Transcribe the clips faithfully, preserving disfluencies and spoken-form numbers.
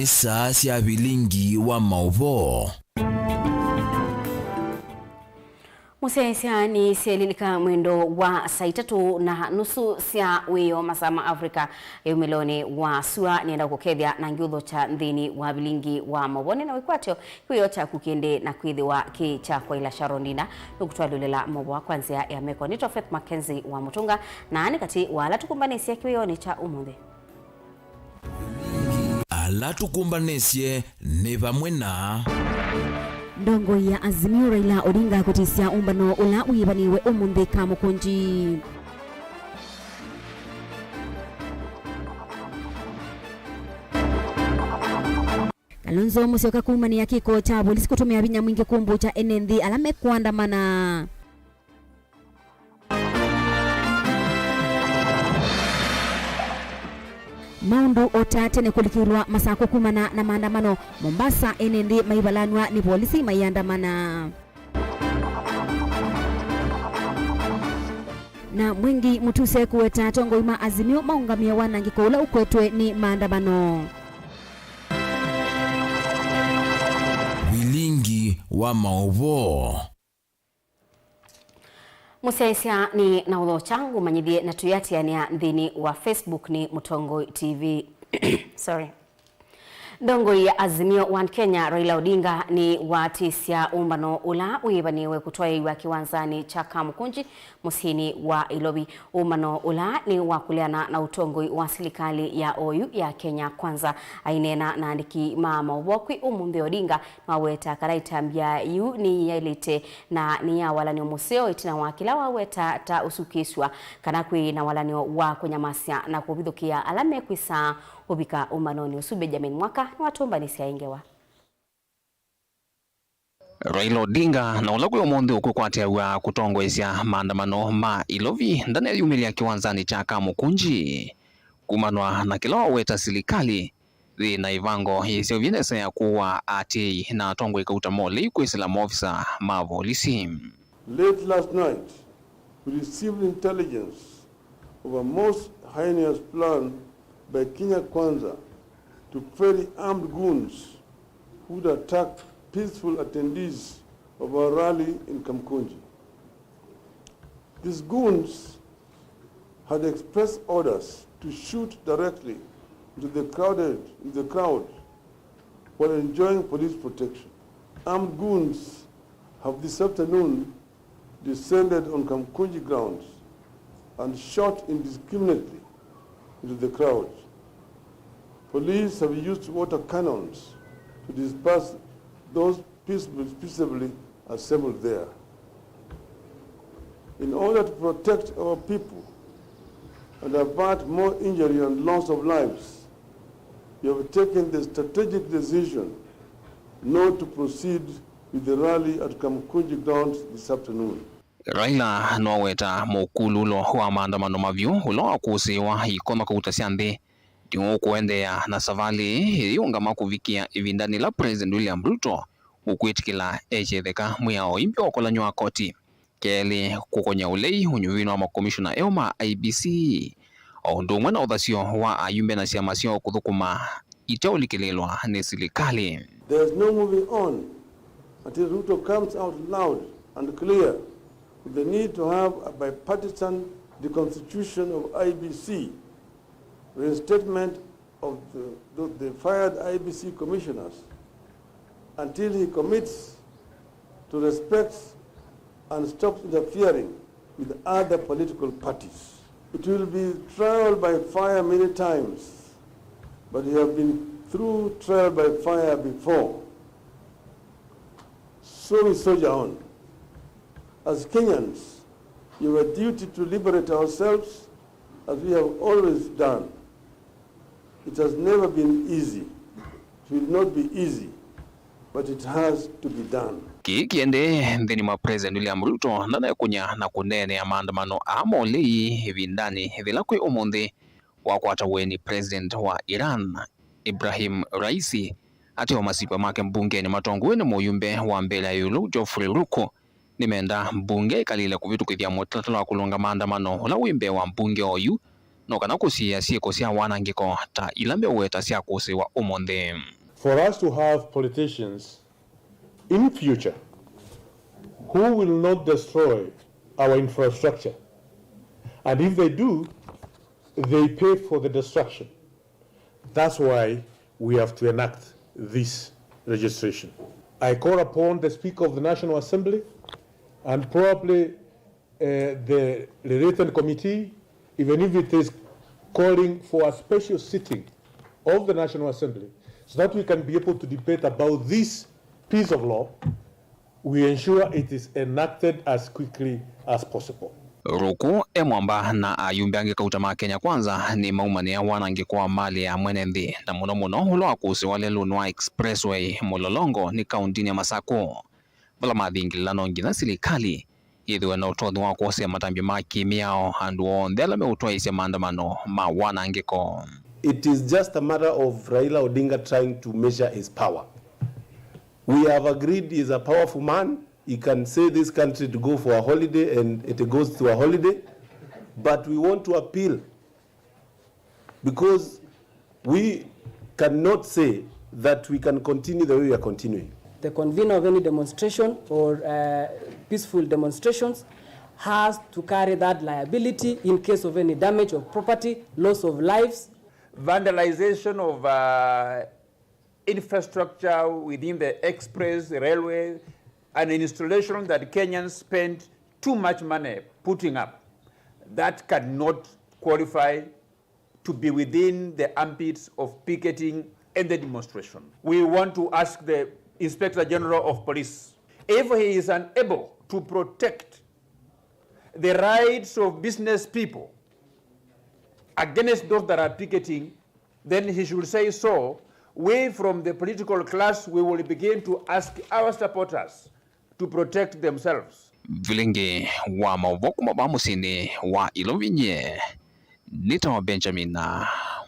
Nĩ saa sya vilingi wa maũvoo. Mũsyaĩĩsya nĩ syelilika mwendo wa saa itatũ na nusu sya wĩoo, masaa ma Africa, yumĩlonĩ wa sua. Nĩenda kũkethya na ngiũthokya nthĩnĩ wa vilingi wa maũvoo. Nĩ na wĩkwatyo kĩwĩoo kyaku kĩndĩ na kwĩthĩwa kĩ kya kwaĩla Sharon Ndinda. Nũkũtwalyũlĩla maũvoo kwa nzĩa ya meko. Nĩtwa Faith Mackenzie wa Mũtũnga, na nĩ katĩ wa ala tũkũmbanĩsye kĩwĩoonĩ kya ũmũnthĩ. Ala tũkũmbanĩsye nĩ vamwe na. Ndongoi ya Azimio Raila Odinga kũtĩsya ũmbano ũla wĩĩvanĩwe ũmũnthĩ Kamũkũnji. Kalonzo Musyoka kumanĩa kĩko kya volisi kũtũmĩa vinya mwingĩ kũmbũkya ene nthĩ ala mekũandamana. Maũndũ o ta tene kũlikĩlwa masakũ kumana na maandamano Mombasa, ene nthĩ maivalanw'a nĩ volisi maiandamana. Na Mwengi Mutuse kũweta atongoi ma Azimio maũngamĩe wanangĩko ũla ũkwetwe nĩ maandamano. Vilingi wa maũvoo. Mũsyaĩĩsya nĩ na ũthokya ngũmanyĩthye na tũyĩatĩanĩa nthĩnĩ wa Facebook nĩ Mũtongoi T V. Sorry. Ndongoi ya Azimio One Kenya Raila Odinga nĩ watĩsya ũmbano ũla wĩĩvanĩwe kũtwaĩĩw'a kĩwanzanĩ kya Kamukunji mũsyĩnĩ wa Ilovi. Ũmbano ũla nĩ wa kũleana na ũtongoi wa silikalĩ ya oyu ya Kenya Kwanza. Aineena na andĩki ma maũvoo kwĩ ũmũnthĩ, Odinga nĩwaweta kana ĩtambya yĩu nĩyaĩlĩte na nĩ ya walan'yo mũseo ĩtina wa kĩla waweta ta ũsukĩĩsw'a kana kwĩ na walan'yo wa kũnyamasya na kũvithũkĩa ala mekwĩsaa ũvika ũmbanonĩ ũsu. Benjamin Mwaka nĩwatũmbanĩsya ĩ ngewa. Raila Odinga, na ũla kwĩ ũmũnthĩ ũkwĩkwatĩaw'a kũtongoesya maandamano ma Ilovi, ndaneyumĩlya kĩwanzanĩ kya Kamukunji kumanwa na kĩla waweta silikalĩ yĩ na ĩvango yĩseũvye nesa ya kũaa aatĩĩi na atongoi kauta molei kwĩsĩla maovisa ma volisi. Late last night, we received intelligence of a most heinous plan by Kenya Kwanza to ferry armed goons who'd attack peaceful attendees of our rally in Kamukunji. These goons had expressed orders to shoot directly into the crowded, into the crowd while enjoying police protection. Armed goons have this afternoon descended on Kamukunji grounds and shot indiscriminately into the crowd. Police have used water cannons to disperse those peaceably, peaceably assembled there. In order to protect our people and avert more injury and loss of lives, we have taken the strategic decision not to proceed with the rally at Kamukunji grounds this afternoon. Raila nĩwaweta mũkululo wa maandamano mavyũ ũla wakũsĩĩwa ikono kauta sya nthĩ nĩũkũendeea na savalĩ ĩĩ ĩũngama kũvikĩa ĩvindanĩ ĩla President William Ruto ũkwĩtĩkĩla ekyetheka mwĩao imbĩ wa ũkolany'o wa koti, kelĩ kũkony'a ũlei ũnyuvinĩ wa makomishona eũ ma I E B C, o ũndũ ũmwe na ũthasyo wa ayumbe na syama syoo kũthũkũma iteũlikĩlĩĩlwa nĩ silikalĩ. There's no moving on until Ruto comes out loud and clear with the need to have a bipartisan reconstitution of I E B C, reinstatement of the, the, the fired I E B C commissioners until he commits to respect and stops interfering with other political parties. It will be trial by fire many times, but we have been through trial by fire before. So we soldier on. As Kenyans, we have a duty to liberate ourselves as we have always done. It has never been easy. It will not be easy, but it has to be done. Kĩĩ kĩendee nthĩnĩ mwa President William Ruto ndanekũnya na kũneenea maandamano aa molei ĩvindanĩ yĩla kwĩ ũmũnthĩ wakwata ũeni President wa Iran, Ibrahim Raisi, ateo masikwa make mbungenĩ matongoew'e nĩ mũyumbe wa mbee ya ĩũlũ Geoffrey Ruku. Nĩmenda mbunge ĩkalĩle kũvĩtũkĩthya mũtalatala wa kũlũnga maandamano ũla wĩ mbee wa mbunge oyu, no kana kũsiĩĩa syĩko sya wanangĩko ta ila meũweta sya kũsĩĩwa ũmũnthĩ. For us to have politicians in future who will not destroy our infrastructure, and if they do, they pay for the destruction. That's why we have to enact this registration. I call upon the Speaker of the National Assembly and probably uh, the related committee, even if it is calling for a special sitting of the National Assembly, so that we can be able to debate about this piece of law, we ensure it is enacted as quickly as possible. Ruku e mwamba na ayumbe angĩ kauta ma Kenya Kwanza nĩ maumanĩa wanangĩko wa malĩ ya mwene nthĩ, na mũno mũno ũla wa kũsĩwa lelũnĩ wa Expressway Mũlolongo nĩ kauntinĩ ya Masaku, vala mathingĩlĩla no nginya silikalĩ yĩthĩwe na ũtonyi wa kwosea matambya ma kĩ-mĩao andũ onthe ala meũtwaĩĩsya maandamano ma wanangĩko. It is just a matter of Raila Odinga trying to measure his power. We have agreed he is a powerful man. He can say this country to go for a holiday and it goes to a holiday. But we want to appeal because we cannot say that we can continue the way we are continuing. The convener of any demonstration or uh, peaceful demonstrations has to carry that liability in case of any damage of property, loss of lives. Vandalization of uh, infrastructure within the express, the railway, an installation that Kenyans spent too much money putting up, that cannot qualify to be within the ambit of picketing and the demonstration. We want to ask the Inspector General of Police if he is unable to protect the rights of business people against those that are picketing, then he should say so. We from the political class, we will begin to ask our supporters to protect themselves. Vilingĩ wa maũvoo kuma vaa mũsyĩnĩ wa Ilovi, nyie nĩtawa Benjamin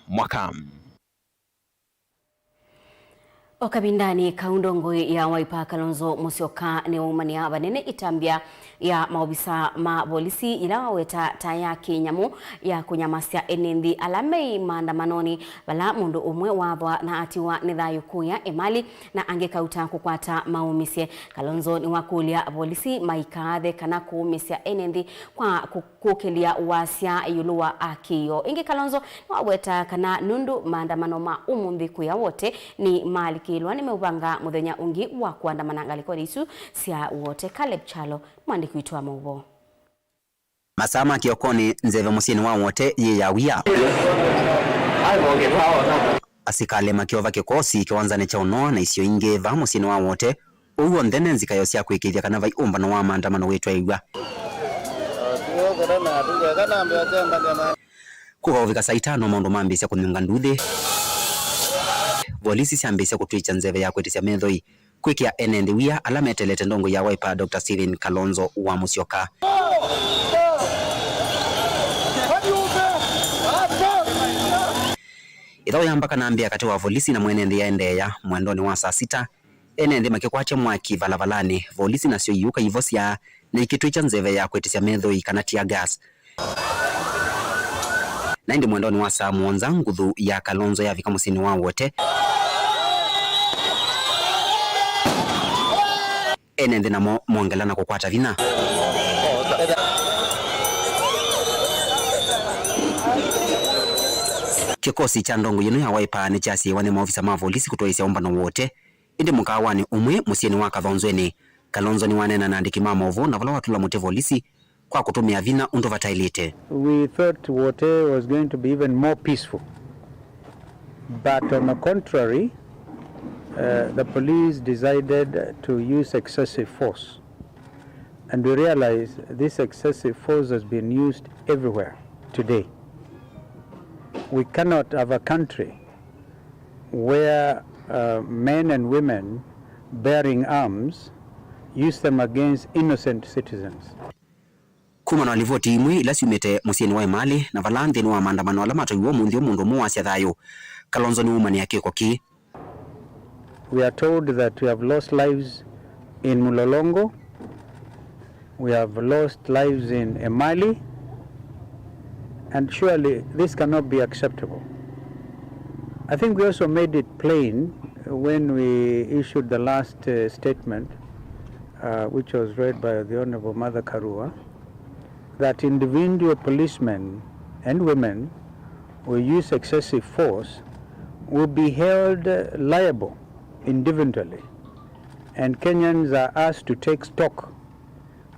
Mwaka. O kavindanĩ kau, ndongoi ya Wiper Kalonzo Musyoka nĩwaumanĩa vanene ĩtambya ya maovisa ma volisi yĩla waweta ta ya kĩnyamũ ya kũnyamasya ene nthĩ ala me maandamanonĩ, vala mũndũ ũmwe wathwa na atiwa nĩ thayũ kũya ĩmali na angĩ kauta kũkwata maũmĩsye. Kalonzo nĩwakũlya volisi maikaathe kana kũũmĩsya ene nthĩ kwa kũ- kũkĩlya wasya ĩũlũ wa akĩĩo. Ĩngĩ Kalonzo nĩwaweta kana nũndũ maandamano ma ũmũnthĩ kũya Wote nĩmaalikĩlwa, nĩmeũvanga mũthenya ũngĩ wa kũandamana ngalĩkonĩ isu sya Wote. Caleb Kyalo, mwandĩki witũ wa maũvoo. Masaa ma kĩokonĩ, nzeve mũsyĩnĩ wa Wote yĩ ya wia. Asikalĩ makyova kĩkosi kĩwanzanĩ kya ũnoa na isio ingĩ vaa mũsyĩnĩ wa Wote. Ũu onthe ne nzikaĩo sya kũĩkĩĩthya kana vai ũmbano wa maandamano wĩtwaĩw'a. Kũka ũvika saa itano, maũndũ mambĩĩsya kũnyunga nduthĩ. Volisi syambĩĩsya kũtw'ĩkya nzeve ya kwĩtĩsya methoi, kwĩkĩa ene nthĩ wia ala meteelete ndongoi ya Wiper, Doctor Stephen Kalonzo wa Musyoka. Ĩthaũ ya mbaka nambĩa katĩ wa volisi na mwene nthĩ yaendeea mwendonĩ wa saa sita. Ene nthĩ makĩkwatya mwaki valavalanĩ, volisi nasyo iũka ivosya na ikĩtw'ĩkya nzeve ya kwĩtĩsya methoi kana tear gas. Na ĩndĩ mwendonĩ wa saa mũonza, nguthu ya Kalonzo yavika mũsyĩnĩ wa Wote. Ene nthĩ namo mongela na kũkwata vinya. Kĩkosi kya ndongoi ĩno ya Wiper nĩkyasiĩĩwa nĩ maovisa ma volisi kũtwaĩĩsya ũmbano Wote. Ĩndĩ mũkaawanĩ ũmwe mũsyĩnĩ wa Kathonzweni, Kalonzo nĩwaneena na andĩki ma maũvoo na vala watũla mũtĩ volisi kwa kũtũmĩa vinya ũndũ vataĩlĩte. We thought Wote was going to be even more peaceful, but on the contrary, uh, the police decided to use excessive force. And we realize this excessive force has been used everywhere today. We cannot have a country where uh, men and women bearing arms use them against innocent citizens. Kumana na livoti imwe ila syumĩte mũsyĩnĩ wa Emali na vala nthĩnĩ wa maandamano ala matwaĩw'e ũmũnthĩ, mũndũ ũmwe wasya thayũ. Kalonzo nĩwaumanĩa kĩko kĩĩ. We are told that we have lost lives in Mulolongo, we have lost lives in Emali, And surely this cannot be acceptable. I think we also made it plain when we issued the last, uh, statement, uh, which was read by the Honorable Martha Karua, that individual policemen and women who use excessive force will be held, uh, liable individually, and Kenyans are asked to take stock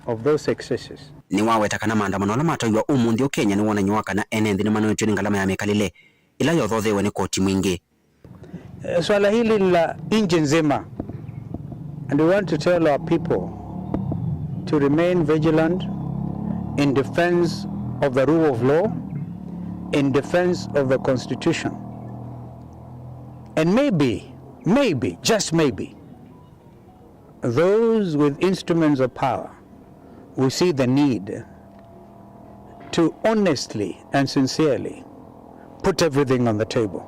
of those excesses. Nĩwaweta kana maandamano ala matwaiwa ũmũnthĩ ũũ Kenya nĩ wonany'o wa kana ene nthĩ nĩmanoetw'e nĩ ngalama ya mĩkalĩle ĩla yothotheew'e nĩ koti mwingĩ. Eh, swala hili la nchi nzima, and we want to tell our people to remain vigilant in defense of the rule of law, in defense of the constitution. And maybe, maybe, just maybe, those with instruments of power will see the need to honestly and sincerely put everything on the table.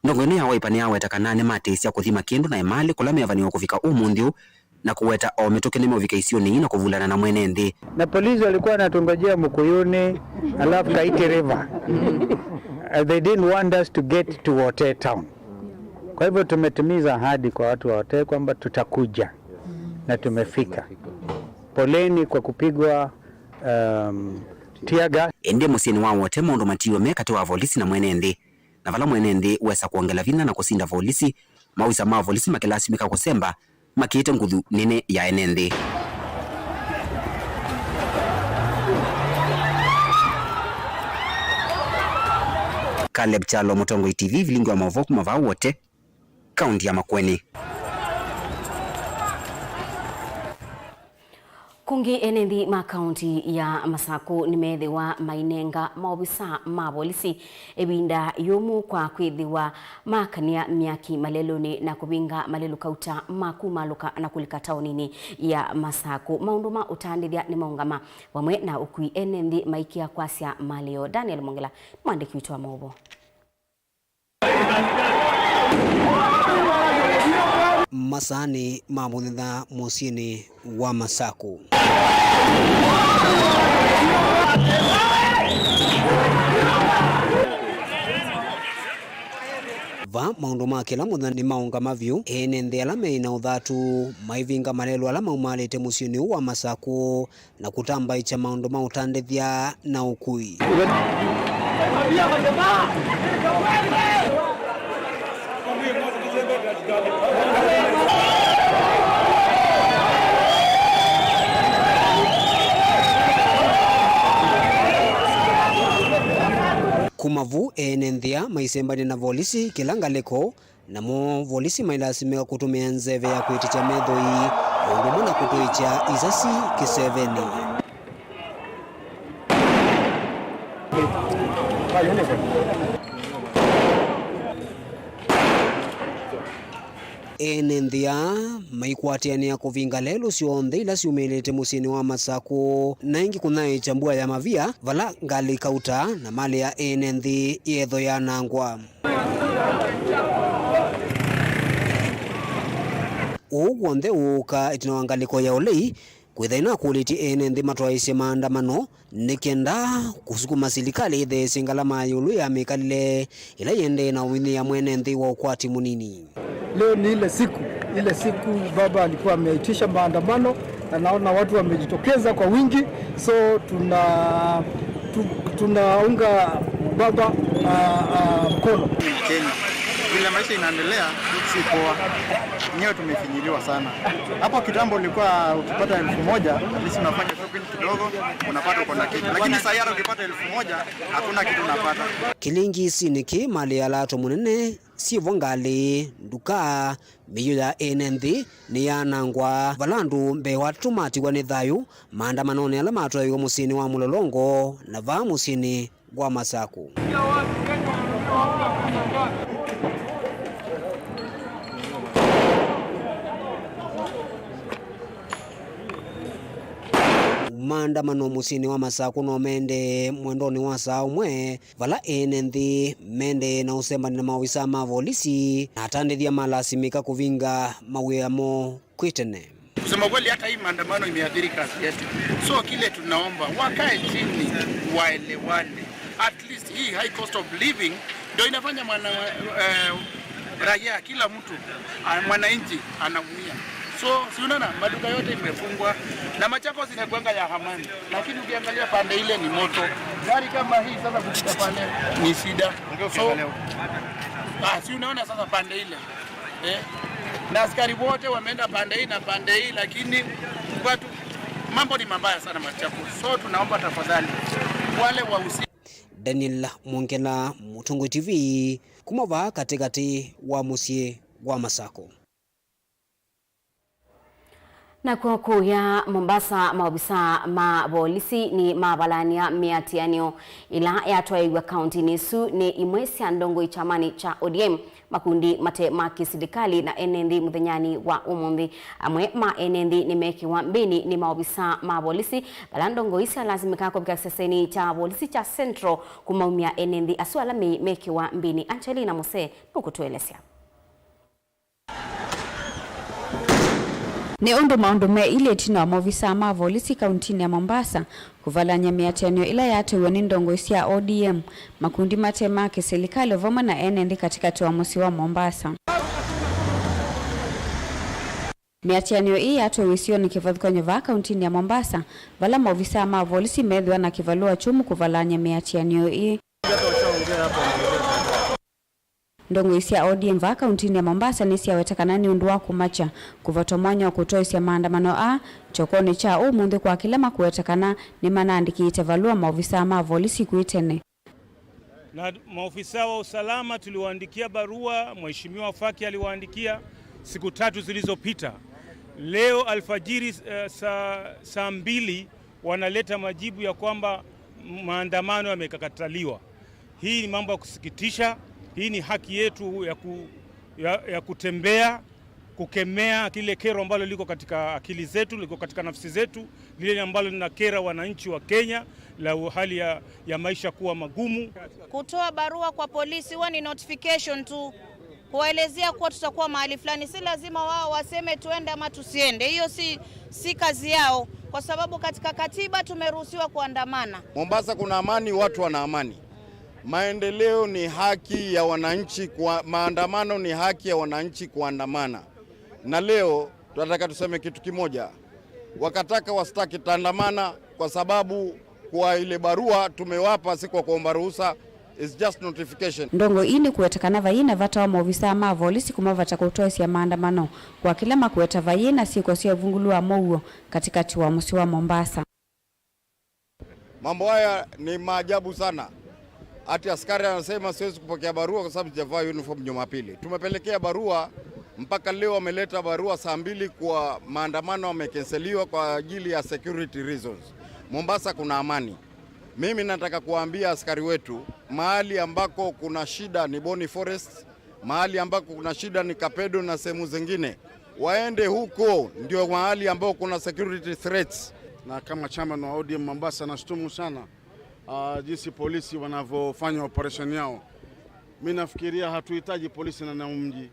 Ndongo ĩno ya Wiper nĩyaweta kana nĩmatĩĩsya kũthima kĩndũ na ĩmalĩ kũla mevanĩwe kũvika ũmũnthĩ ũũ, na kũweta o mĩtũkĩ nĩmeũvika isionĩ ii na kũvulana na mwene nthĩ. Na polisi walikuwa wanatungojea Mkuyuni, alafu Kaiti River. Uh, they didn't want us to get to Wote town. Kwa hivyo tumetimiza ahadi kwa watu wa Wote kwamba tutakuja, na tumefika. Poleni kwa kupigwa, um, tear gas. Ĩndĩ mũsyĩnĩ wa Wote maũndũ matiiwe me katĩ wa volisi na mwene nthĩ, na vala mwene nthĩ wesa kwongela vinya na kũsinda volisi, maoisa ma volisi makĩlasimĩka kũsemba makĩĩte nguthu nene ya ene nthĩ. Caleb Kyalo, Mũtongoi T V, vilingi wa maũvoo kuma vaa Wote, kaunti ya Makueni. Kũngĩ, ene nthĩ ma kaunti ya Masakũ nĩmeethĩwa mainenga maovisa ma volisi ĩvinda yũmũ kwa kwĩthĩwa makany'a myaki malelũnĩ na kũvinga malelũ kauta ma kumaalũka na kũlika taoninĩ ya Masakũ. Maũndũ ma ũtandĩthya nĩmaũngama vamwe na ũkui, ene nthĩ maikĩa kwasya malĩo. Daniel Mongela nĩ mwandĩki witũ wa maũvoo. Masaanĩ ma mũthenya mũsyĩnĩ wa Masakũ. Va maũndũ ma kĩla mũthenya nĩmaũngama vyũ, ene nthĩ ala meĩ na ũthatu maivinga malelũ ala maumalĩte mũsyĩnĩ ũũ wa Masakũ na kũtambaĩkya maũndũ ma ũtandĩthya na ũkui. Kuma vu, ene nthĩa maisembany'a na volisi kĩla ngalĩko, namo volisi mailasimĩka kũtũmĩa nzeve ya kwĩtĩkya methoi, o ũndũ ũmwe na kũtwĩkya isasi kĩsevenĩ. Ene nthĩa maikwatĩanĩa kũvinga lelũ syonthe ila syumĩlĩte mũsyĩnĩ wa Masakũ, na ĩngĩ kũnyaĩĩkya mbua ya mavia vala ngalĩ kauta na malĩ ya ene nthĩ yetho yanangwa. Ũu w'onthe ũũka ĩtina wa ngalĩko ya ũlei, kwĩtha ĩnakũlĩtye ene nthĩ matwaĩĩsye maandamano nĩ kenda kũsukuma silikalĩ ĩtheesye ngalama ya ĩũlũ ya mĩkalĩle ĩla ĩendee na ũvinyĩĩa mwene nthĩ wa ũkwati mũnini. Leo ni ile siku, ile siku baba alikuwa ameitisha maandamano, na naona watu wamejitokeza kwa wingi, so tuna tu, tunaunga baba, ah, ah, mkono. Kenya, vile maisha inaendelea, si poa. Wenyewe tumefinyiliwa sana. Hapo kitambo ulikuwa ukipata elfu moja, at least unafanya shopping kidogo, unapata uko na kitu. Lakini sasa hata ukipata elfu moja, hakuna kitu unapata. Kĩlingisi nĩ kĩ malĩ ya lato mũnene syĩvo ngalĩ, nduka, mĩio ya ene nthĩ nĩyanangwa, vala andũ mbee wa atatũ matiwa nĩ thayũ maandamanonĩ ala matwaĩwe mũsyĩnĩ wa Mũlolongo na vaa mũsyĩnĩ wa Masakũ. Maandamano mũsyĩnĩ wa Masakũ no maendee mwendonĩ wa saa ũmwe, vala ene nthĩ mendee na ũsembany'a na maovisa ma volisi, na atandĩthya malasimĩka kũvinga mawĩa moo kwĩ tene. Kusema kweli, hata hii maandamano imeathiri kazi yetu. So kile tunaomba, wakae chini, waelewane. At least hii high cost of living ndio inafanya mwana, eh, raia, kila mtu, ah, mwananchi anaumia. So si unaona maduka yote imefungwa na Machakos inakuanga ya amani, lakini ukiangalia pande ile ni moto. Gari kama hii sasa kupita pale ni shida. So ah, si unaona sasa pande ile eh, na askari wote wameenda pande hii na pande hii, lakini watu, mambo ni mabaya sana Machakos. So tunaomba tafadhali wale wahusika Daniel Mwongela, Mũtongoi T V, kuma vaa katĩkatĩ wa mũsyĩ wa Masako. Nakw'o kũya Mombasa, maovisaa ma volisi nĩmavalany'a mĩatĩanĩo ĩla yatwaĩw'a kaũntĩnĩ ĩsu nĩ imwe sya ndongoi kyamanĩ kya O D M. Makundi mate ma kĩsilikalĩ na ene nthĩ mũthenyanĩ wa ũmũnthĩ. Amwe ma ene nthĩ nĩmekĩwa mbĩnĩ nĩ maovisaa ma volisi, vala ndongoi syalasimĩka kũvika kĩsesenĩ kya volisi kya Central kũmaumya ene nthĩ asu ala me-, mekĩwa mbĩnĩ. Angelina Muse nũkũtũelesya. Nĩ ũndũ maũndũ me ilĩ ĩtina wa maovisaa ma volisi kaũntĩnĩ ya Mombasa kũvalany'a mĩatĩanĩo ĩla yateiwe nĩ ndongoi sya O D M, makundi mate ma kĩsilikalĩ vamwe na ene nthĩ katĩkatĩ wa mũsyĩ wa Mombasa. Mĩatĩanĩo ĩĩ yatwaiwe isionĩ kĩvathũkany'o vaa kaũntĩnĩ ya Mombasa, vala maovisaa ma volisi methĩwa na kĩvalũa kyũmũ kũvalany'a mĩatĩanĩo ĩĩ. Ndongoi sya O D M vaa kaũntĩnĩ ya Mombasa nĩsyaweta kana nĩ ũndũ wa kũmakya kũvatwa mwanya wa kũtoesya maandamano aa, kyokonĩ kya ũmũnthĩ kwa kĩla makũweta kana nĩmanaandĩkĩĩte valũa maovisaa ma volisi kwĩ tene. Na maofisa wa usalama tuliwaandikia barua, Mheshimiwa Faki aliwaandikia siku tatu zilizopita. Leo alfajiri, eh, saa, saa mbili wanaleta majibu ya kwamba maandamano yamekataliwa. Hii ni mambo ya kusikitisha. Hii ni haki yetu ya ku-, ya, ya kutembea, kukemea kile kero ambalo liko katika akili zetu, liko katika nafsi zetu, lile ambalo linakera wananchi wa Kenya, la u-, hali ya, ya maisha kuwa magumu. Kutoa barua kwa polisi huwa ni notification tu, kuwaelezea kuwa tutakuwa mahali fulani. Si lazima wao waseme tuende ama tusiende. Hiyo si, si kazi yao, kwa sababu katika katiba tumeruhusiwa kuandamana. Mombasa kuna amani, watu wana amani. Maendeleo ni haki ya wananchi kwa, maandamano ni haki ya wananchi kuandamana. Na leo tunataka tuseme kitu kimoja. Wakataka wasitaki, tutaandamana kwa sababu kwa ile barua tumewapa, si kwa kuomba ruhusa, it's just notification. Ndongoi ii nĩkũweta kana vaiĩ na vata wa maovisaa ma volisi kũmavata kũtoesya maandamano kwa kĩla makũweta vaiĩ na syĩko sya ũvungũlu wa mũuo katĩkatĩ wa mũsyĩ wa Mombasa. Mambo haya ni maajabu sana. Ati askari anasema siwezi kupokea barua kwa sababu sijavaa uniform Jumapili. Tumepelekea barua, mpaka leo wameleta barua saa mbili kwa maandamano yamekenseliwa kwa ajili ya security reasons. Mombasa kuna amani. Mimi nataka kuwaambia askari wetu, mahali ambako kuna shida ni Boni Forest, mahali ambako kuna shida ni Kapedo na sehemu zingine. Waende huko, ndio mahali ambao kuna security threats. Na kama chairman wa O D M Mombasa, nashtumu sana, ah, jinsi polisi wanavyofanya operation yao. Mi nafikiria hatuhitaji polisi ndani ya mji.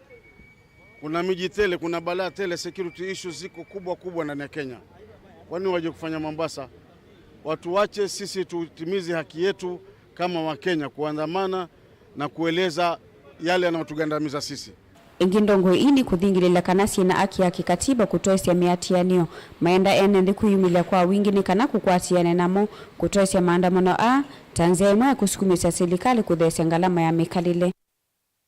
Kuna miji tele, kuna balaa tele, security issues ziko kubwa kubwa ndani ya Kenya. Kwani waje kufanya Mombasa? Watu wache sisi tutimize haki yetu kama Wakenya, kuandamana na kueleza yale yanayotugandamiza sisi. Ĩngĩ, ndongoi ii nĩkũthingĩlĩla kana syĩna aki ya kĩkatiba kũtoesya mĩatĩanĩo. Maenda ene nthĩ kwĩyumĩlya kwa wingĩ nĩ kana kũkwatĩane namo kũtoesya maandamano aa ta nzĩa ĩmwe ya kũsukumĩsya silikalĩ kũtheesya ngalama ya mĩkalĩle.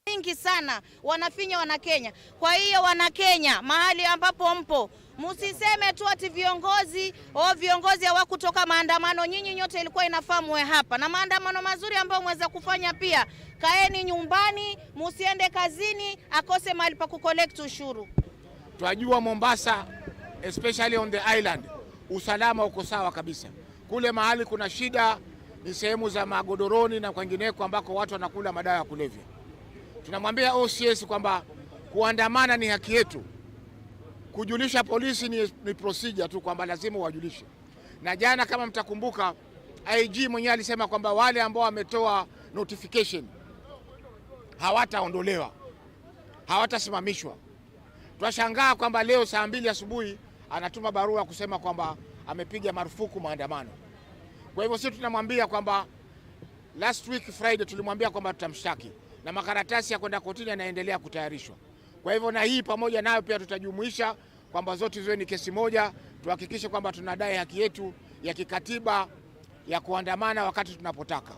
Mingi sana wanafinya Wanakenya. Kwa hiyo, Wanakenya, mahali ambapo mpo, msiseme tu ati viongozi, o, viongozi hawakutoka maandamano. Nyinyi nyote ilikuwa inafaa muwe hapa. Na maandamano mazuri ambayo mweza kufanya pia, kaeni nyumbani, musiende kazini, akose mahali pa kucollect ushuru. Twajua Mombasa, especially on the island, usalama uko sawa kabisa. Kule mahali kuna shida ni sehemu za Magodoroni na kwengineko ambako watu wanakula madawa ya kulevya. Tunamwambia O C S kwamba kuandamana ni haki yetu. Kujulisha polisi ni, ni procedure tu kwamba lazima wajulishe. Na jana, kama mtakumbuka, I G mwenyewe alisema kwamba wale ambao wametoa notification hawataondolewa, hawatasimamishwa. Twashangaa kwamba leo saa mbili asubuhi anatuma barua kusema kwamba amepiga marufuku maandamano. Kwa hivyo sisi tunamwambia kwamba Last week Friday tulimwambia kwamba tutamshtaki na makaratasi ya kwenda kotini yanaendelea kutayarishwa. Kwa hivyo, na hii pamoja nayo pia tutajumuisha, kwamba zote ziwe ni kesi moja, tuhakikishe kwamba tunadai haki yetu ya kikatiba ya kuandamana wakati tunapotaka.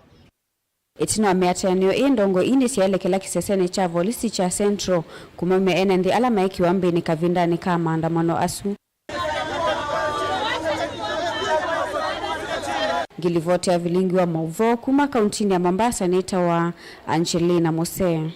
Ĩtina wa mĩatĩanĩo ĩĩ, ndongoi ii nĩsyaelekela kĩsesenĩ kya volisi kya Central kũmomya ene nthĩ ala maĩ kĩwambĩnĩ kavindanĩ ka maandamano asu. Ngilivoti ya vilingi wa maũvoo kuma kauntinĩ ya Mombasa nĩtawa Angelina Musee.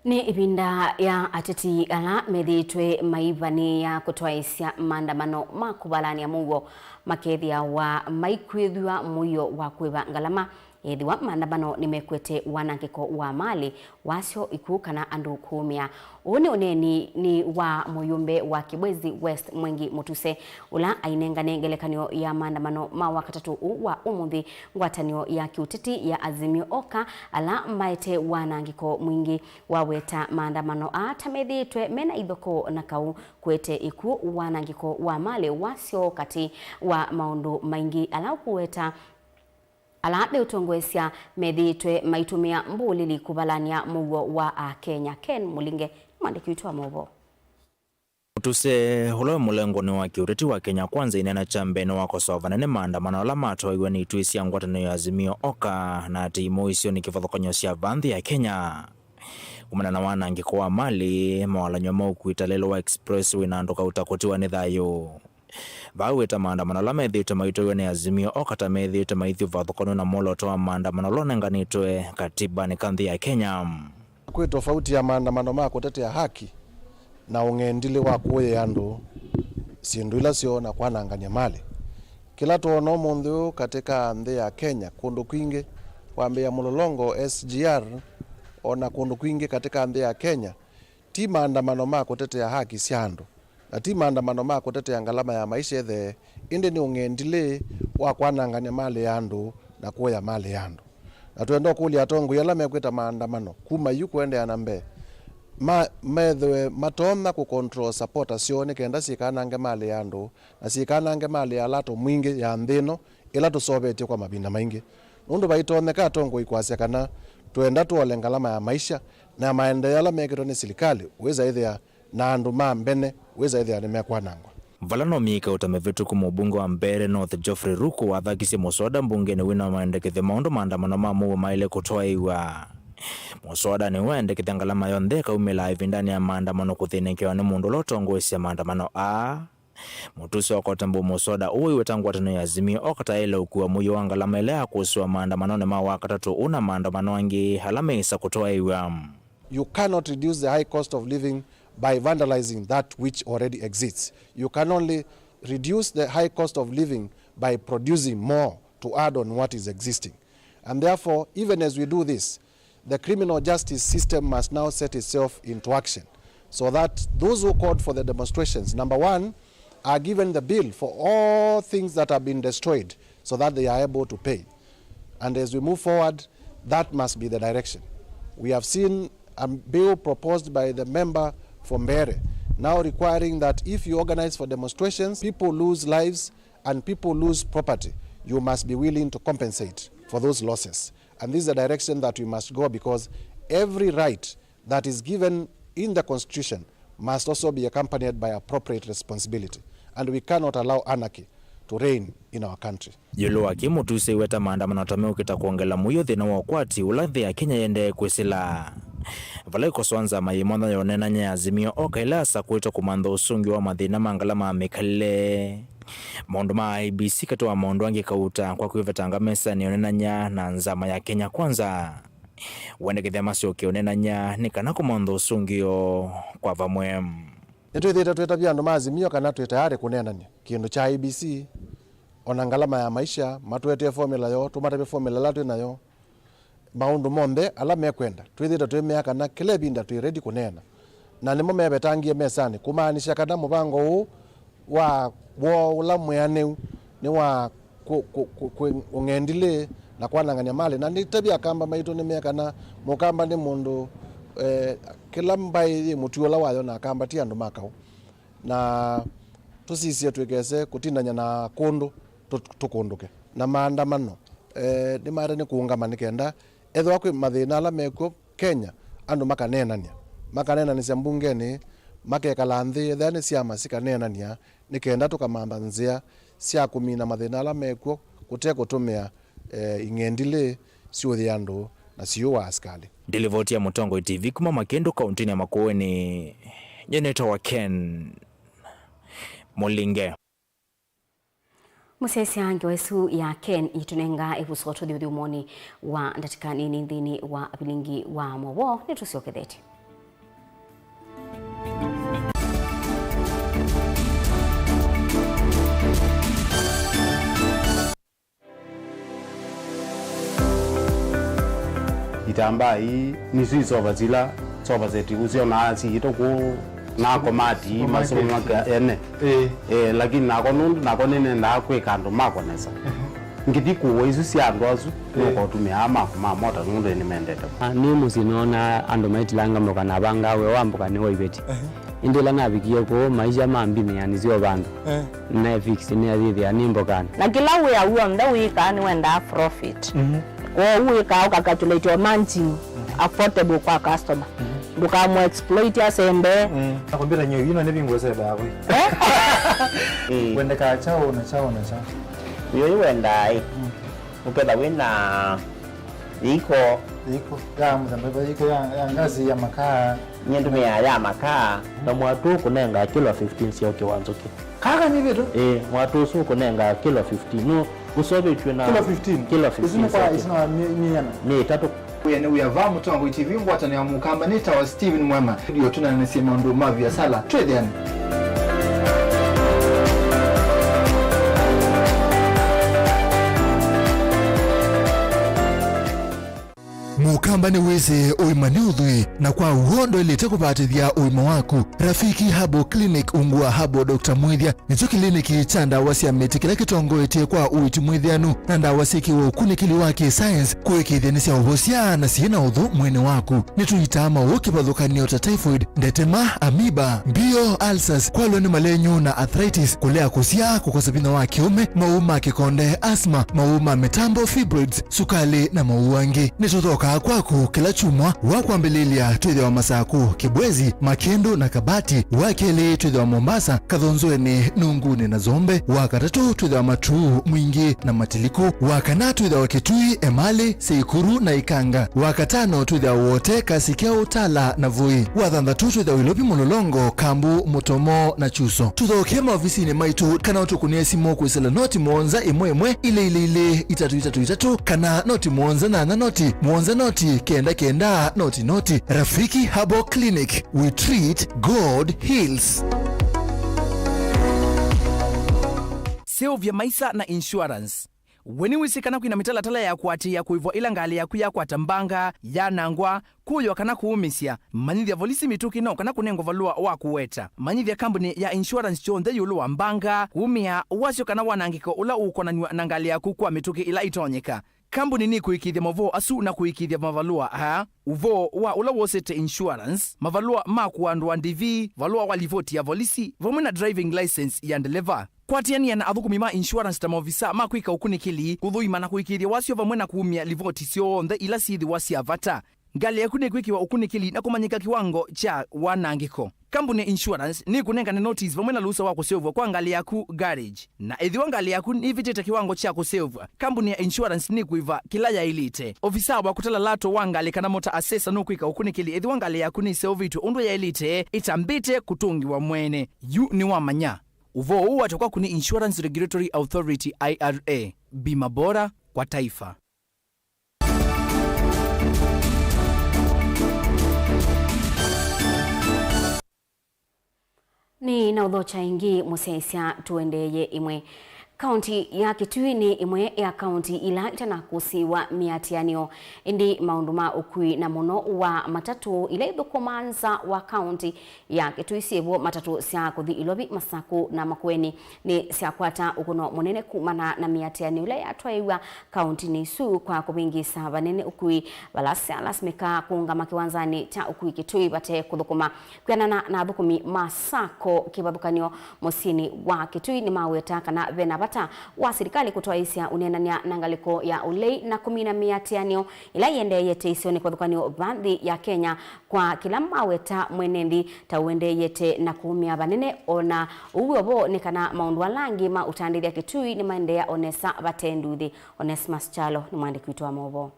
Nĩ ĩvinda ya ateti ala methĩĩtwe maivanĩĩa kũtwaĩĩsya maandamano ma kũvalany'a mũuo makethĩawa maikwĩthw'a mũio wa kũĩva ngalama ethĩwa maandamano nĩmekwete wanangĩko wa malĩ, wasyo, ikw'ũ kana andũ kũũmĩa. Ũũ nĩ ũneeni nĩ wa mũyũmbe wa Kibwezi West Mwengi Mutuse, ũla ainengane ngelekany'o ya maandamano ma Wakatatũ ũũ wa ũmũnthĩ ngwatanĩo ya kĩũteti ya Azimio Oka, ala maete wanangĩko mwingĩ. Waweta maandamano aa ta methĩĩtwe mena ithokoo na kau, kũete ĩkw'ũ, wanangĩko wa malĩ, wasyo, katĩ wa maũndũ maingĩ ala ũkũweta ala meũtongoesya methĩĩtwe maitũmĩa mbũlĩli kũvalany'a mũuo wa Akenya. Ken Mũlinge nĩ mwandĩki witũ wa maũvoo. Mutuse, ũla wĩ mũlengonĩ wa kĩũteti wa Kenya Kwanza, aineena kya mbee nĩwakosoa vanene maandamano ala matwaiwe nĩ ituĩ sya ngwatanĩo ya Azimio Oka na atĩ imũisyo nĩ kĩvathũkany'o sya vaa nthĩ ya Kenya. Kumana na wanangĩko wa malĩ, mawalany'o ma ũkui ta Lelwa Expressway na andũ kauta kũtiwa nĩ thayũ. Vaa wĩta maandamano ala methĩĩtwe maitwaiwe nĩ Azimio Oka ta methĩĩtwe maithyĩ ũvathũkany'o na mwolooto wa maandamano ũla ũnenganĩtwe katibanĩ ka nthĩ ya Kenya. Kwĩ tofauti ya maandamano ma kũtetea haki na ũng'endilĩ wa kũũyĩa andũ syĩndũ ila syoo na kwanangany'a malĩ. Kĩla twoona ũmũnthĩ ũũ katĩ ka nthĩ ya Kenya kũndũ kwingĩ, kwambĩĩa Mlolongo, S G R, o na kũndũ kwingĩ katĩ ka nthĩ ya Kenya, ti maandamano ma kũtetea haki sya andũ, na ti maandamano ma kũtetea ngalama ya maisha ĩthee, ĩndĩ nĩ ũng'endilĩ wa kwanangany'a malĩ ya andũ na kũya malĩ ya andũ. Na twenda ũkũlya atongoi ala mekwĩta maandamano kuma yu kũendeea na mbee, ma, methĩwe matonya kũ control supporters syoo nĩ kenda syĩkanange malĩ ya andũ na syĩkanange malĩ ya lato mwingĩ ya nthĩ ĩno ĩla tũseũvĩtye kwa mavinda maingĩ. Nũndũ vaitonyeka atongoi kwasya kana twenda tũole ngalama ya maisha na maendeeo ala mekĩtwe nĩ silikalĩ, wĩsa ĩthĩa na andũ ma mbene wĩsa ĩthĩa nĩmekwanangwa. Vala no myei kauta mĩvĩtũku, mũmbunge wa Mbeere North Geoffrey Ruku wathakisye mũsoda mbungenĩ wĩna maendekethyo maũndũ maandamano ma mũuo maĩle kũtwaĩĩw'a. Mũsodanĩ ũũ aendekethya ngalama yonthe ĩkaumĩla ĩvindanĩ ya maandamano kũthĩnĩkĩwa nĩ mũndũ ũla ũtongoesya maandamano aa. Mũtuse okote mbũ mũsoda ũũ wĩweta ngwatanĩo ya Azimio Oka ta ĩle ũkua mũio wa ngalama ĩla ya kũsũa maandamanonĩ ma Wakatatũ ũũ na maandamano angĩ ala meĩsa kũtwaĩĩw'a. You cannot reduce the high cost of living by vandalizing that which already exists. You can only reduce the high cost of living by producing more to add on what is existing. And therefore, even as we do this, the criminal justice system must now set itself into action so that those who called for the demonstrations, number one, are given the bill for all things that have been destroyed so that they are able to pay. And as we move forward, that must be the direction. We have seen a bill proposed by the member for Mbeere now requiring that if you organize for demonstrations, people lose lives and people lose property, you must be willing to compensate for those losses. And this is the direction that we must go, because every right that is given in the constitution must also be accompanied by appropriate responsibility, and we cannot allow anarchy to reign in our country. Ĩũlũ wa kĩĩ, Mũtuse aiweta maandamano ta meũkĩta kwongela mũio thĩna wa ũkwati ũla nthĩ ya Kenya yendee kwĩsĩla. Vala ĩkosoa nzama yĩ mwanya ya ũneenany'a ya Azimio Oka ĩla yasakũĩtwe kũmantha ũsũngĩo wa mathĩna ma ngalama ya mĩkalĩle, maũndũ ma I E B C katĩ wa maũndũ angĩ kauta kwa kwĩvetanga mesanĩ ya ũneenany'a na nzama ya Kenya Kwanza. Wendekethya masyoke ũneenany'a nĩ kana kũmantha ũsũngĩo kwa vamwe. Nĩtwĩthĩĩtwe twĩtavya andũ ma Azimio kana twĩ tayarĩ kũneenany'a kĩndũ kya I E B C, o na ngalama ya maisha, matũetee formula yoo, tũmatavye formula ĩla twĩ nayo. Maũndũ monthe ala mekwenda, twĩthĩĩtwe twĩmea kana kĩla ĩvinda twĩ ready kũneena. Na nĩmo mevetangie mesanĩ, kũmaanisya kana mũvango ũũ wa woo ũla mwĩanĩu nĩ wa kũ-, kũ-, kũ-, kũ-, ũng'endilĩ na kwanangany'a malĩ. Na nĩtavya Akamba maitũ nĩmee kana Mũkamba nĩ mũndũ, eh, kĩla mbaĩ yĩ mũtuo ũla wayo, na Akamba ti andũ ma kaũ. Na tũsisye twĩkese kũtindany'a na kũndũ tũ-, tũkũndũke. Na maandamano, eh, nĩmaete nĩ kũũngama nĩ kenda ethĩwa kwĩ mathĩna ala mekw'o Kenya, andũ makaneenany'a, makaneenanĩsya mbungenĩ, makekala nthĩ, ethĩwa nĩ syama sikaneenany'a, nĩ kenda tũkamantha nzĩa sya kũmina mathĩna ala mekw'o kũte kũtũmĩa, eh, ing'endilĩ syũthĩa andũ na siũa asikalĩ. Ndilivoti ya Mũtongoi T V kuma Makĩndũ, kaũntĩnĩ ya Makueni, nyie nĩtawa Ken Mũlinge. Mũsyaĩĩsya ngewa ĩsu ya Ken yĩtũnenga ĩvuso tũthi ũthyũmũonĩ wa ndatĩka nini nthĩnĩ wa vilingi wa mowoo. Nĩtũsyokethetye. Itambaa ii nĩsyo isova sila sofa set ũsyonaa siĩtwe kũu na komati ii masomaka ene. Ĩĩ. Eh, lakini nako nũndũ nako nĩnendaa kwĩka andũ makwa nesa. Ehe. Ngĩthi kũwa isu sya andũ asu, ĩĩ, nũkotũmĩaa maku ma mota nũndũ nĩmendete. Ah, nĩ mũsyĩ nĩwonaa andũ maitilanga mboka na avangaa wĩa wa mboka nĩ wa iveti. Ehe. Ĩndĩ ĩla navikie kũu, maisha mambinĩa nĩsyo vandũ. Eh. Naefix nĩathĩthĩa nĩ mbokanĩ. Na kĩla wĩa w'onthe wĩkaa nĩwendaa profit. Mhm. Kwoou wĩkaa ũkacalculate o margin, mhm, affordable kwa customer. Mhm. Ndũkamũ exploit asembe. Mm. Na kompyuta nyeũ ino nĩ vingu sebe yakwe. Eh? Mm. Wendekaa chao na chao na chao. Yo wendaa ĩ. Mm. Ũketha wĩna iko. Iko ya mũthemba, iko ya, ya ngazi ya makaa. Nyie ndũmĩaa ya makaa. Na mwatũ ũkũnengaa kilo fifteen sya ũkĩ wa nzũkĩ. Kaka nĩ vitu? Ĩĩ, mwatũ ũsu ũkũnengaa kilo fifteen. Nũ ũsovĩtw'e na kilo fifteen? Kilo fifteen. Isu nĩ kwa, sya ũkĩ. Isu nĩ wa mi-, mĩana? Nĩ ĩtatũ. Wĩa nĩ wĩa va Mũtongoi T V, ngwatanĩo ya Mũkamba nĩtawa Steven Mwema. Ndio tũnanĩsye maũndũ ma viasala. Twĩthĩane. Mũkamba nĩwĩsĩ ũima nĩ ũthwii, na kwa w'o ndwaĩlĩte kũvatĩthya ũima waku. Rafiki Herbal Clinic ungu wa Herbal Doctor Mwĩthya nĩkyo kĩliniki kya ndawa sya mĩtĩ kĩla kĩtongoetye kwa ũiiti mwĩthĩanu na ndawa syĩkĩwe ũkunĩkĩli wa kĩ-science kũĩkĩĩthya nĩ sya ũvosya na syĩ na ũthũ mwĩĩnĩ waku. Nĩtũitaa maũũ kĩvathũkany'o ta typhoid, ndetema, amoeba, mbio, ulcers, kwalwa nĩ malenyu na arthritis, kũlea kũsyaa, kũkosa vinya wa kĩũme, maũũ ma kĩkonde, asthma, maũũ ma mĩtambo, fibroids, sukalĩ, na maũũ angĩ. Nĩtũthokaa kwaku kĩla kyumwa wa kwambĩlĩlya. Twĩthĩawa Masakũ, Kĩbwezi, Makĩndũ na Kabati. Wa kelĩ twĩthĩawa Mombasa, Kathonzoenĩ, Nungunĩ na Zombe. Wa katatũ twĩthĩawa Matuu, Mwingĩ na Matiliku. Wa kana twĩthĩawa Kitui, Emali, Seikuru na Ikanga. Wa katano twĩthĩawa Wote, Kasikeu, Tala na Voi. Wa thanthatũ twĩthĩawa Ilovi, Mlolongo, Kambu, Mutomo na Chuso. Tũthokee maovisinĩ maitũ kana ũtũkũnĩe simũ kwĩsĩla noti mũonza ĩmwe ĩmwe, ilĩ ilĩ ilĩ, itatũ itatũ itatũ, kana noti mũonza nyanya noti mũonza noti kenda kenda noti noti. Rafiki Herbal Clinic, we treat, God heals. Seũvya maisa na insurance. We nĩwĩsĩ kana kwĩna mĩtalatala ya kũatĩĩa kũĩvwa ĩla ngalĩ yaku yakwata mbanga, yanangwa, kũywa kana kũũmĩsya? Manyĩthya volisi mĩtũkĩ no kana kũnengwa valũa wa kũweta. Manyĩthya kambunĩ ya insurance kyonthe ĩũlũ wa mbanga, kumĩa, wasyo kana wanangĩko ũla ũũkonanw'a na ngalĩ yaku kwa mĩtũkĩ ĩla ĩtonyeka. Kambunĩ nĩkũĩkĩĩthya maũvoo asu na kũĩkĩĩthya mavalũa aa: ũvoo wa ũla wosete insurance, mavalũa ma kũandũa ndivi, valũa wa livoti ya volisi, vamwe na driving license ya ndeleva. Kwatĩanĩa na athũkũmi ma insurance ta maovisaa ma kwĩka ũkunĩkĩli, kũthũima na kũĩkĩĩthya wasyo vamwe na kumya livoti syonthe ila syĩthĩwa sya vata. Ngalĩ yaku nĩkwĩkĩwa ũkunĩkĩli na kũmanyĩka kĩwango kya wanangĩko. Kambunĩ ya insurance nĩkũnengane notice vamwe na lũsa wa kũseũvw'a kwa ngalĩ yaku garage. Na ethĩwa ngalĩ yaku nĩvĩtĩte kĩwango kya kũseũvw'a, kambunĩ ya insurance nĩkũĩva kĩla yaĩlĩte. Ovisaa wa kũtala lato wa ngalĩ kana motor assessor nũkwĩka ũkunĩkĩli ethĩwa ngalĩ yaku nĩseũvĩtw'e ũndũ yaĩlĩte ĩtambĩte kũtũngĩwa mwene. Yu nĩwamanya. Ũvoo ũũ waatwa kwaku nĩ Insurance Regulatory Authority, I R A. Bima bora kwa taifa. Nĩ na ũthokya ĩngĩ mũsyaĩĩsya tũendeeye ĩmwe. Kaũnti ya Kitui nĩ ĩmwe ya kaũnti ila itanakũsĩĩwa mĩatĩanĩo, ĩndĩ maũndũ ma ũkui na mũno wa matatũ ila ithũkũmaa nza wa kaũnti ya Kitui syĩvo matatũ sya kũthi Ilovi, Masakũ na Makueni nĩ syakwata ũkũno mũnene kumana na mĩatĩanĩo ĩla yatwaĩĩw'a kaũntinĩ isu kwa kũvĩngĩĩsa vanene ũkui, vala syalasimĩka kũũngama kĩwanzanĩ kya ũkui Kitui vate kũthũkũma. Kwĩanana na athũkũmi ma sacco kĩvathũkany'o mũsyĩnĩ wa Kitui, nĩmaweta kana vena Vata wa silikalĩ kũtwaĩĩsya ũneenany'a na ngalĩko ya ũlei na kũmina mĩatĩanĩo ĩla ĩendeeyete isionĩ kĩvathũkany'o va nthĩ ya Kenya kwa kĩla maweta mwene nthĩ ta ũendeeyete na kũũmĩa vanene. O na ũu wĩ o vo, nĩ kana maũndũ ala angĩ ma ũtandĩthya Kitui nĩmaendeea o nesa vate nduuthĩ. Onesmus Kyalo nĩ mwandĩki witũ wa maũvoo.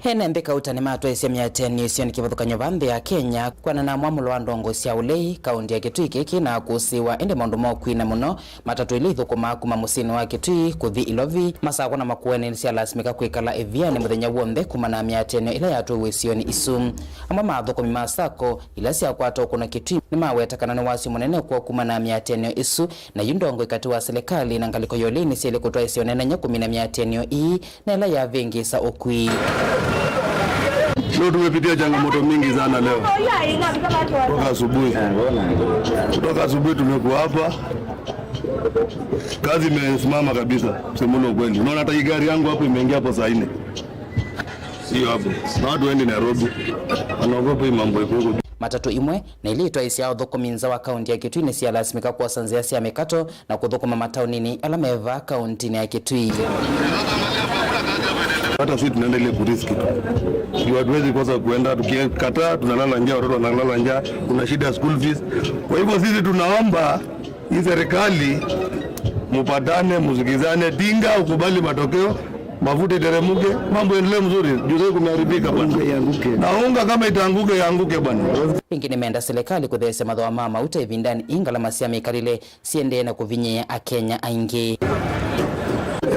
Ene nthĩ kauta nĩmatwaĩĩsye mĩatĩanĩo isionĩ kĩvathũkany'o va nthĩ ya Kenya kwana na mwamũlo wa ndongoi sya ũlei kaũntĩ ya Kitui kĩkĩ na kũsĩĩwa, ĩndĩ maũndũ ma ũkwina mũno, matatũ ila ithũkũmaa kuma mũsyĩnĩ wa Kitui kũthi Ilovi, masakwa na makueni nĩsyalasimĩka kwĩkala ĩvianĩ mũthenya w'onthe kumana na mĩatĩanĩo ĩla yatwaiwe isionĩ isu. Amwe ma athũkũmi ma sacco ila syakwata ũkũno Kitui nĩmaweta kana nĩ wasyo mũnene kwoo kumana na mĩatĩanĩo ĩsu, na yu ndongoi katĩ wa silikalĩ na ngalĩko ya ũlei nĩsyaĩle kũtwaĩĩsya ũneenany'a kũmina mĩatĩanĩo ii na ĩla yavĩngĩĩsa ũkui. Leo tumepitia changamoto mingi sana leo. Kutoka asubuhi. Kutoka asubuhi tumekuwa hapa. Kazi imesimama kabisa, kusema ule ukweli. Unaona hata hii gari yangu hapo imeingia hapo saa nne. Sio hapo. Na watu waende Nairobi. Wanaogopa hii mambo iko huko. Matatũ imwe na ila itwaĩĩsya athũkũmi nza wa kaũntĩ ya Kitui nĩsyalasimĩka kwosa nzĩa sya mĩkato na kũthũkũma mataũninĩ ala me vaa kaũntĩnĩ ya Kitui. Hata sisi tunaenda ile kuriski. Juu hatuwezi kosa kuenda, tukikataa tunalala njaa, watoto wanalala njaa, kuna shida ya school fees. Kwa hivyo sisi tunaomba hii serikali mupatane, musikizane, Tinga ukubali matokeo, mafuta iteremuke, mambo endelee mzuri. Juu sasa kumeharibika bwana. Unga ianguke. Na unga kama itaanguka, ianguke bwana. Ĩngĩ nĩmenda silikalĩ kũtheesya mathooa ma mauta ĩvindanĩ ii ngalama sya mĩkalĩle siendee na kũvinyĩĩa Akenya aingĩ.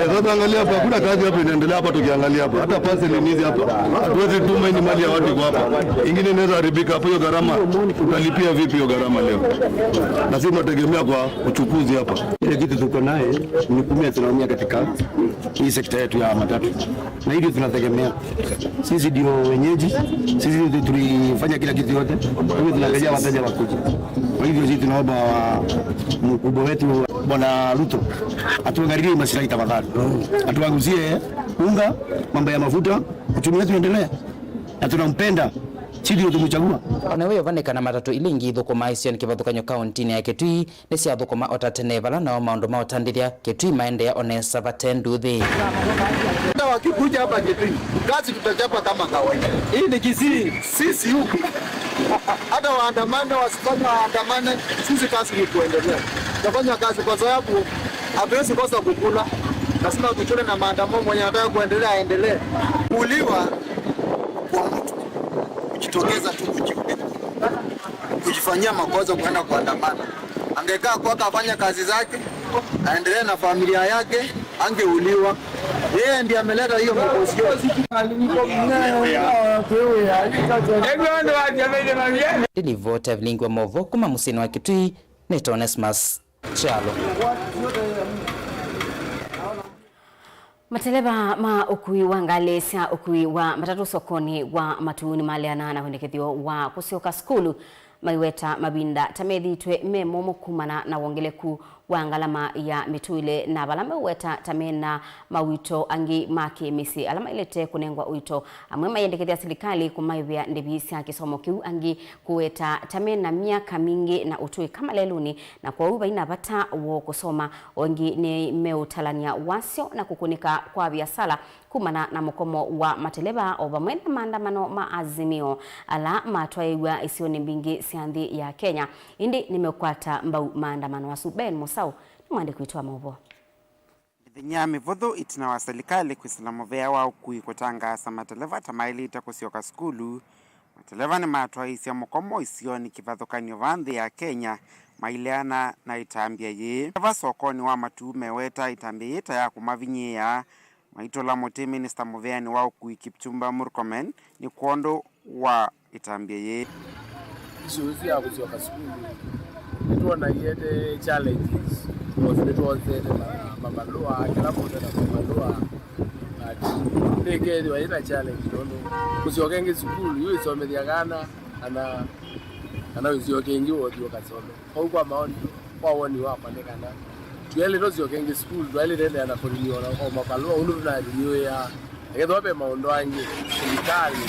Eh, sasa angalia hapa, hakuna kazi hapa inaendelea hapa, tukiangalia hapa. Hata parcel ni hizi hapa. Hatuwezi tuma hii mali ya watu iko hapa. Ingine inaweza haribika hapo, hiyo gharama. Tutalipia vipi hiyo gharama leo? Na sisi tunategemea kwa uchukuzi hapa. Ile kitu tuko naye ni kumi tunaumia katika hii sekta yetu ya matatu. Na hivyo tunategemea. Sisi ndio wenyeji, sisi ndio tulifanya kila kitu yote. Kwa hivyo tunaangalia wateja wakuje. Kwa hivyo sisi tunaomba wa-, mkubwa wetu Bwana Ruto atuangalilie maslahi tafadhali. Atuanguzie unga, mambo ya mafuta, uchumi wetu uendelee. Na tunampenda. Sisi ndio tumechagua. Ona wĩovanĩka na matatũ ila ingĩ ithũkũmaa isionĩ kĩvathũkany'o kaũntĩnĩ ya Kitui, nĩsyathũkũma o ta tene, vala nao maũndũ ma ũtandĩthya Kitui maendeea o nesa vate nduuthĩ. Hata wakikuja hapa Kitui, kazi tutachapa kama kawaida. Hii ni Kisii, sisi huku. Hata waandamane, wasifanye waandamane, sisi kazi ni kuendelea. Tutafanya kazi kwa sababu hatuwezi kosa kukula. Lazima tukule na maandamano, mwenye anataka kuendelea aendelee. Kuuliwa kwa mtu kujitokeza tu kujipiga, kujifanyia makosa, kuenda kuandamana. Angekaa kwake afanye kazi zake, aendelee na familia yake, angeuliwa. Yeye ndiye ameleta hiyo mikosi yote. Ndilivota vilingi wa movo kuma mũsyĩnĩ wa Kitui, nĩ Onesmus Kyalo. Mateleva ma ũkui wa ngalĩ sya ũkui wa matatũ sokonĩ wa Matuu nĩmaleana na wendekethyo wa kũsyoka sukulu, maiweta mavinda ta methĩĩtwe me momũ kumana na wongeleku wa ngalama ya mĩtũĩle, na vala meũweta ta mena mawĩto angĩ ma kĩ-mĩsyĩ ala maĩlĩte kũnengwa ũito. Amwe mayendekethya silikalĩ kũmaĩvĩa ndĩvi sya kĩsomo kĩu, angĩ kũweta ta mena myaka mingĩ na ũtũĩka malelũnĩ, na kwoou vai na vata woo kũsoma. O ĩngĩ nĩmeũtalany'a wasyo na kũkũnĩka kwa viasala kumana na mũkomo wa mateleva, o vamwe na maandamano ma Azimio ala matwaĩĩw'a isionĩ mbingĩ sya nthĩ ya Kenya. Ĩndĩ nĩmeũkwata mbau maandamano asu? Ben Mũsaũ nĩ mwandĩki witũ wa maũvoo. Mĩthenya mĩvũthũ ĩtina wa silikalĩ kwĩsĩla mũvea wa ũkui kũtangaasa mateleva ta maĩlĩte kũsyoka sukulu, mateleva nĩmatwaĩĩsye mũkomo isionĩ kĩvathũkany'o va nthĩ ya Kenya maileana na ĩtambya yĩĩ. Mateleva sokonĩ wa Matuu meweta ĩtambya yĩĩ ta ya kũmavinyĩĩa, maitũla mũtĩ minista mũveanĩ wa ũkui Kipchumba Murkomen nĩ kwondũ wa ĩtambya yĩĩ. Issue ĩsu ya kũsyoka sukulu, nĩtwona iete challenges, because nĩtwonzete ma-, mavalũa, kĩla mũndũ ena mavalũa, but nĩkethĩwa yĩna challenge, nũndũ kũsyoka ĩngĩ sukulu, yu ĩsomethya kana, kana, kana ũsyoke ĩngĩ ũthi ũkasome. Kwoou kwa maoni, kwa woni wakwa nĩ kana tũyaĩlĩte ũsyoke ĩngĩ sukulu, twaĩlĩte endeea na kũriniwa o mavalũa ũndũ tũnariniwĩa. Ethĩwa ve maũndũ angĩ, silikalĩ,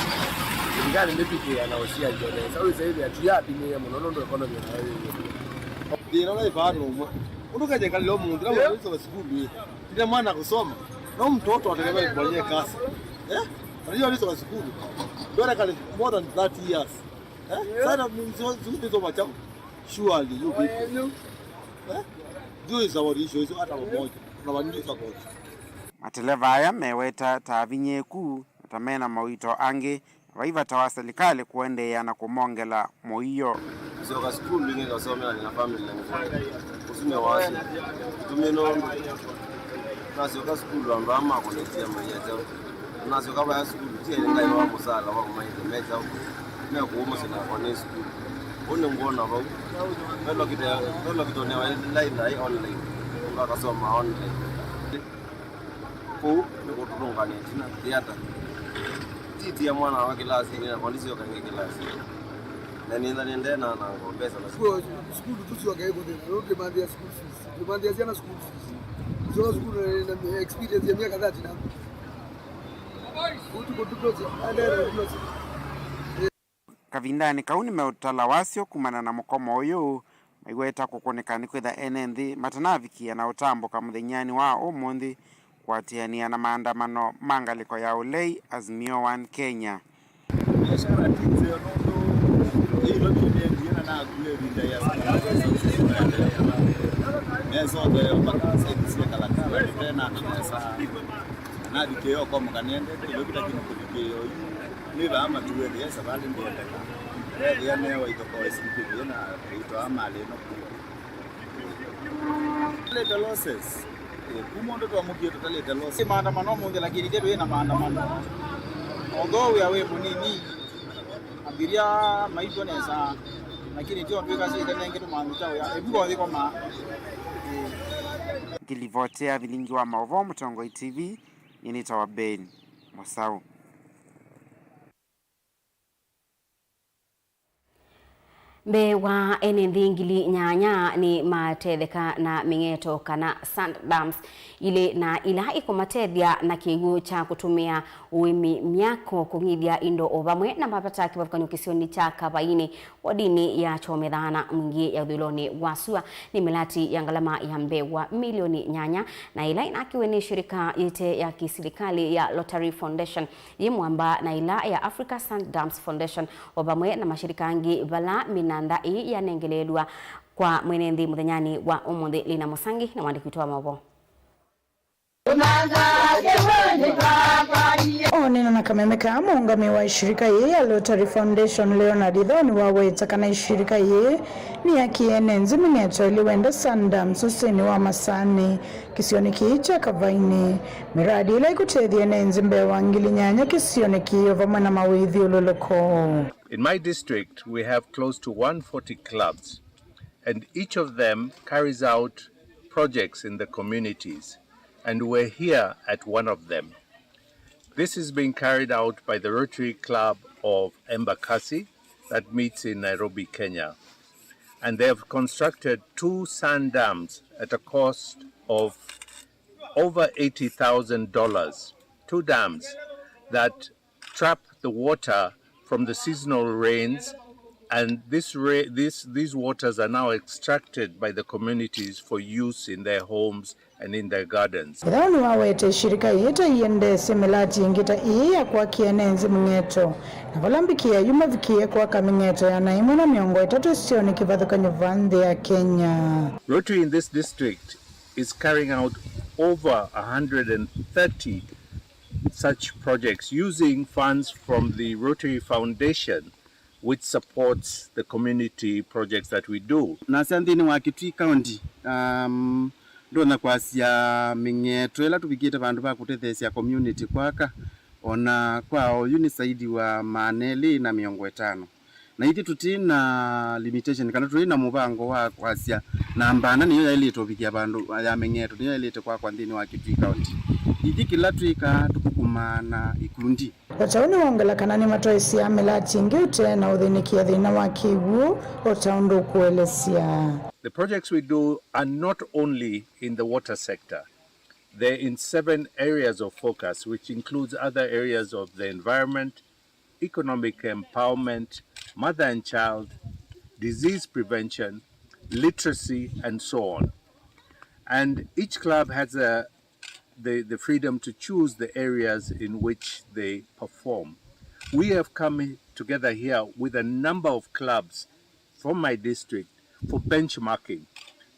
silikalĩ ndĩvikĩĩa na ũsiangy'o nesa. Wĩsa ĩthĩa tũyapimĩĩe mũno nũndũ economy nayo yĩ ĩũlũ. Thĩna ũla ĩvaa nĩ ũmwe. Ũndũ kenye kalile ũmũnthĩ, na mwana ũlĩsoka sukulu ĩ. Ĩla mwana kusoma, no mtoto ategemea kufanyia kazi. Eh? Unajua ũlĩsoka sukulu. Ndio kale more than thirty years. Eh? Sasa mzungu hizo machafu. Surely you people. Eh? Juu is our issue, hizo hata pamoja. Tunabadilisha kwa. Mateleva aya meweta ta avinyĩĩku na ta mena mawĩto angĩ, na vai vata wa silikalĩ kũendeea na kũmongela mũio. Nĩsyoka sukulu ĩngĩ ngasomea na family na nĩvo. Ũsu nĩ wasyo. Kĩtumi nũndũ nasyoka sukulu andũ aa makũnĩtie maia kyaũ. Nasyoka vaya sukulu, ti ngai wa mũsala wa kũmaithe me kyaũ. Me kũu mũsyĩ nakwa nĩ sukulu. Ũu nĩ ngwona vau. Velokite, velokite newa laina online. Mũndũ akasoma online. Kũu nĩkũtũlũnganĩtye na theater. Titia mwana wa kĩlasinĩ na kondisyoka ĩngĩ kĩlasinĩ. Na nĩtha nĩndee na nango mbesa na sukulu. Sukulu tusyoka ĩkũthĩna, rĩu ndĩmanthĩa school fees. Ndĩmanthĩa syana school fees. Syoka sukulu na, na experience ya myaka thirty na. Kũu tukũtutosya, aendeee na kututosya. Kavindanĩ kau nĩmeũtala wasyo kumana na mũkomo ũyũ, maiweta kũkũnĩka nĩ kwĩtha ene nthĩ matanavikĩa na ũtambũka mũthenyanĩ wa ũmũnthĩ kũatĩanĩa na maandamano ma ngalĩko ya ũlei Azimio One Kenya. Biashara ti nzeo nũndũ ĩĩ ĩlo nĩendie na naku ĩvinda ya mesonde mpaka saidi syekala tena mesa navikĩĩa ũkomo kanende kĩlo kĩla kĩnĩ kũvikĩĩa ũyu. Nĩthaa matuwe thĩa savalĩ ndĩendeka. Ethĩa newa ithokoo isikĩvie na ĩtwaa malĩ ĩno kũu. Tũtalĩte losses. Eh, kuma ũndũ twamũkie tũtalĩte losses. Maandamano ũmũnthĩ, lakini ithe twĩ na maandamano. Although wĩa wĩ mũnini, abiria maitũ nesa, lakini tio twĩka sio ĩthe nengĩ tũmanthũkya wĩa. Ĩvuko thĩkoma. Ngilivotea vilingi wa maũvoo Mũtongoi T V, nĩnĩtawa Ben Mũsaũ. Mbee wa ene nthĩ ngili nyanya nĩ matetheka na mĩng'eto kana sand dams ilĩ na ila ikũmatethya na kĩw'ũ kya kũtũmĩa ũĩmi, myako, kũng'ithya indo o vamwe na mavata kĩvathũkany'o kĩsionĩ kya Kavainĩ, wodinĩ ya Chomethana Mwingĩ ya ũthũĩlonĩ wa sua. Nĩ mĩlati ya ngalama ya mbee wa milioni nyanya na ĩla ĩnakiwe nĩ shirika yĩte ya kĩsilikalĩ ya Rotary Foundation yĩ mwamba na ĩla ya Africa Sand Dams Foundation, o vamwe na mashirika angĩ vala mĩnanda ĩĩ yanengeleelw'a kwa mwene nthĩ mũthenyanĩ wa ũmũnthĩ. Lina Mũsangi na mwandĩki witũ wa maũvoo. Onena na kameme kaa mũũngamĩi wa ishirika yĩĩ ya Rotary Foundation, Leonard Ithoni, waweta kana ishirika yĩĩ nĩyakie ene nthĩ mĩng'eto ĩlĩ wenda sand dams ũsĩnĩ wa Masanĩ. Kĩsionĩ kĩĩ kya Kavainĩ, mĩradi ĩla ĩkũtethya ene nthĩ mbee wa ngili nyanya kĩsionĩ kĩĩ o vamwe na mawĩthyũlũlũko. In my district, we have close to one forty clubs, and each of them carries out projects in the communities, and we're here at one of them. This is being carried out by the Rotary Club of Embakasi that meets in Nairobi, Kenya. And they have constructed two sand dams at a cost of over eighty thousand dollars, two dams that trap the water from the seasonal rains, and this ra-, this, these waters are now extracted by the communities for use in their homes and in their gardens. Ĩthau nĩwawete ishirika yĩĩ ta iendeesye mĩlati ĩngĩ ta ĩĩ ya kwakia ene nthĩ mĩng'eto, na vala mbikĩa yu mavikĩe kwaka mĩng'eto ya na ĩmwe na mĩongo ĩtatũ ĩsionĩ kĩvathũkany'o va nthĩ ya Kenya. Rotary in this district is carrying out over a hundred and thirty such projects using funds from the Rotary Foundation, which supports the community projects that we do. Nasya nthĩnĩ wa Kitui County, um, ndonya kwasya mĩng'eto ĩla tũvikĩte vandũ va kũtetheesya community kwaka, ona kwa oyu nĩ saidi wa maana elĩ na mĩongo ĩtano. Na ithyĩ tũtĩ na limitation kana tũtĩ na mũvango wa kwasya namba ana nĩyo yaĩlĩte ũvikĩa vandũ ya mĩng'eto nĩyo yaĩlĩte kwakwa nthĩnĩ wa Kitui County. Ithyĩ kĩla twĩkaa tũkũkumaa na ikundi. Vata ũũ nĩwongela kana nĩmatoesya mĩlati ĩngĩ ũtee na ũthĩnĩkĩa thĩna wa kĩw'ũ, o ta ũndũ ũkũelesya. The projects we do are not only in the water sector. They're in seven areas of focus, which includes other areas of the environment, economic empowerment, mother and child, disease prevention, literacy, and so on. And each club has a, the, the freedom to choose the areas in which they perform. We have come together here with a number of clubs from my district for benchmarking,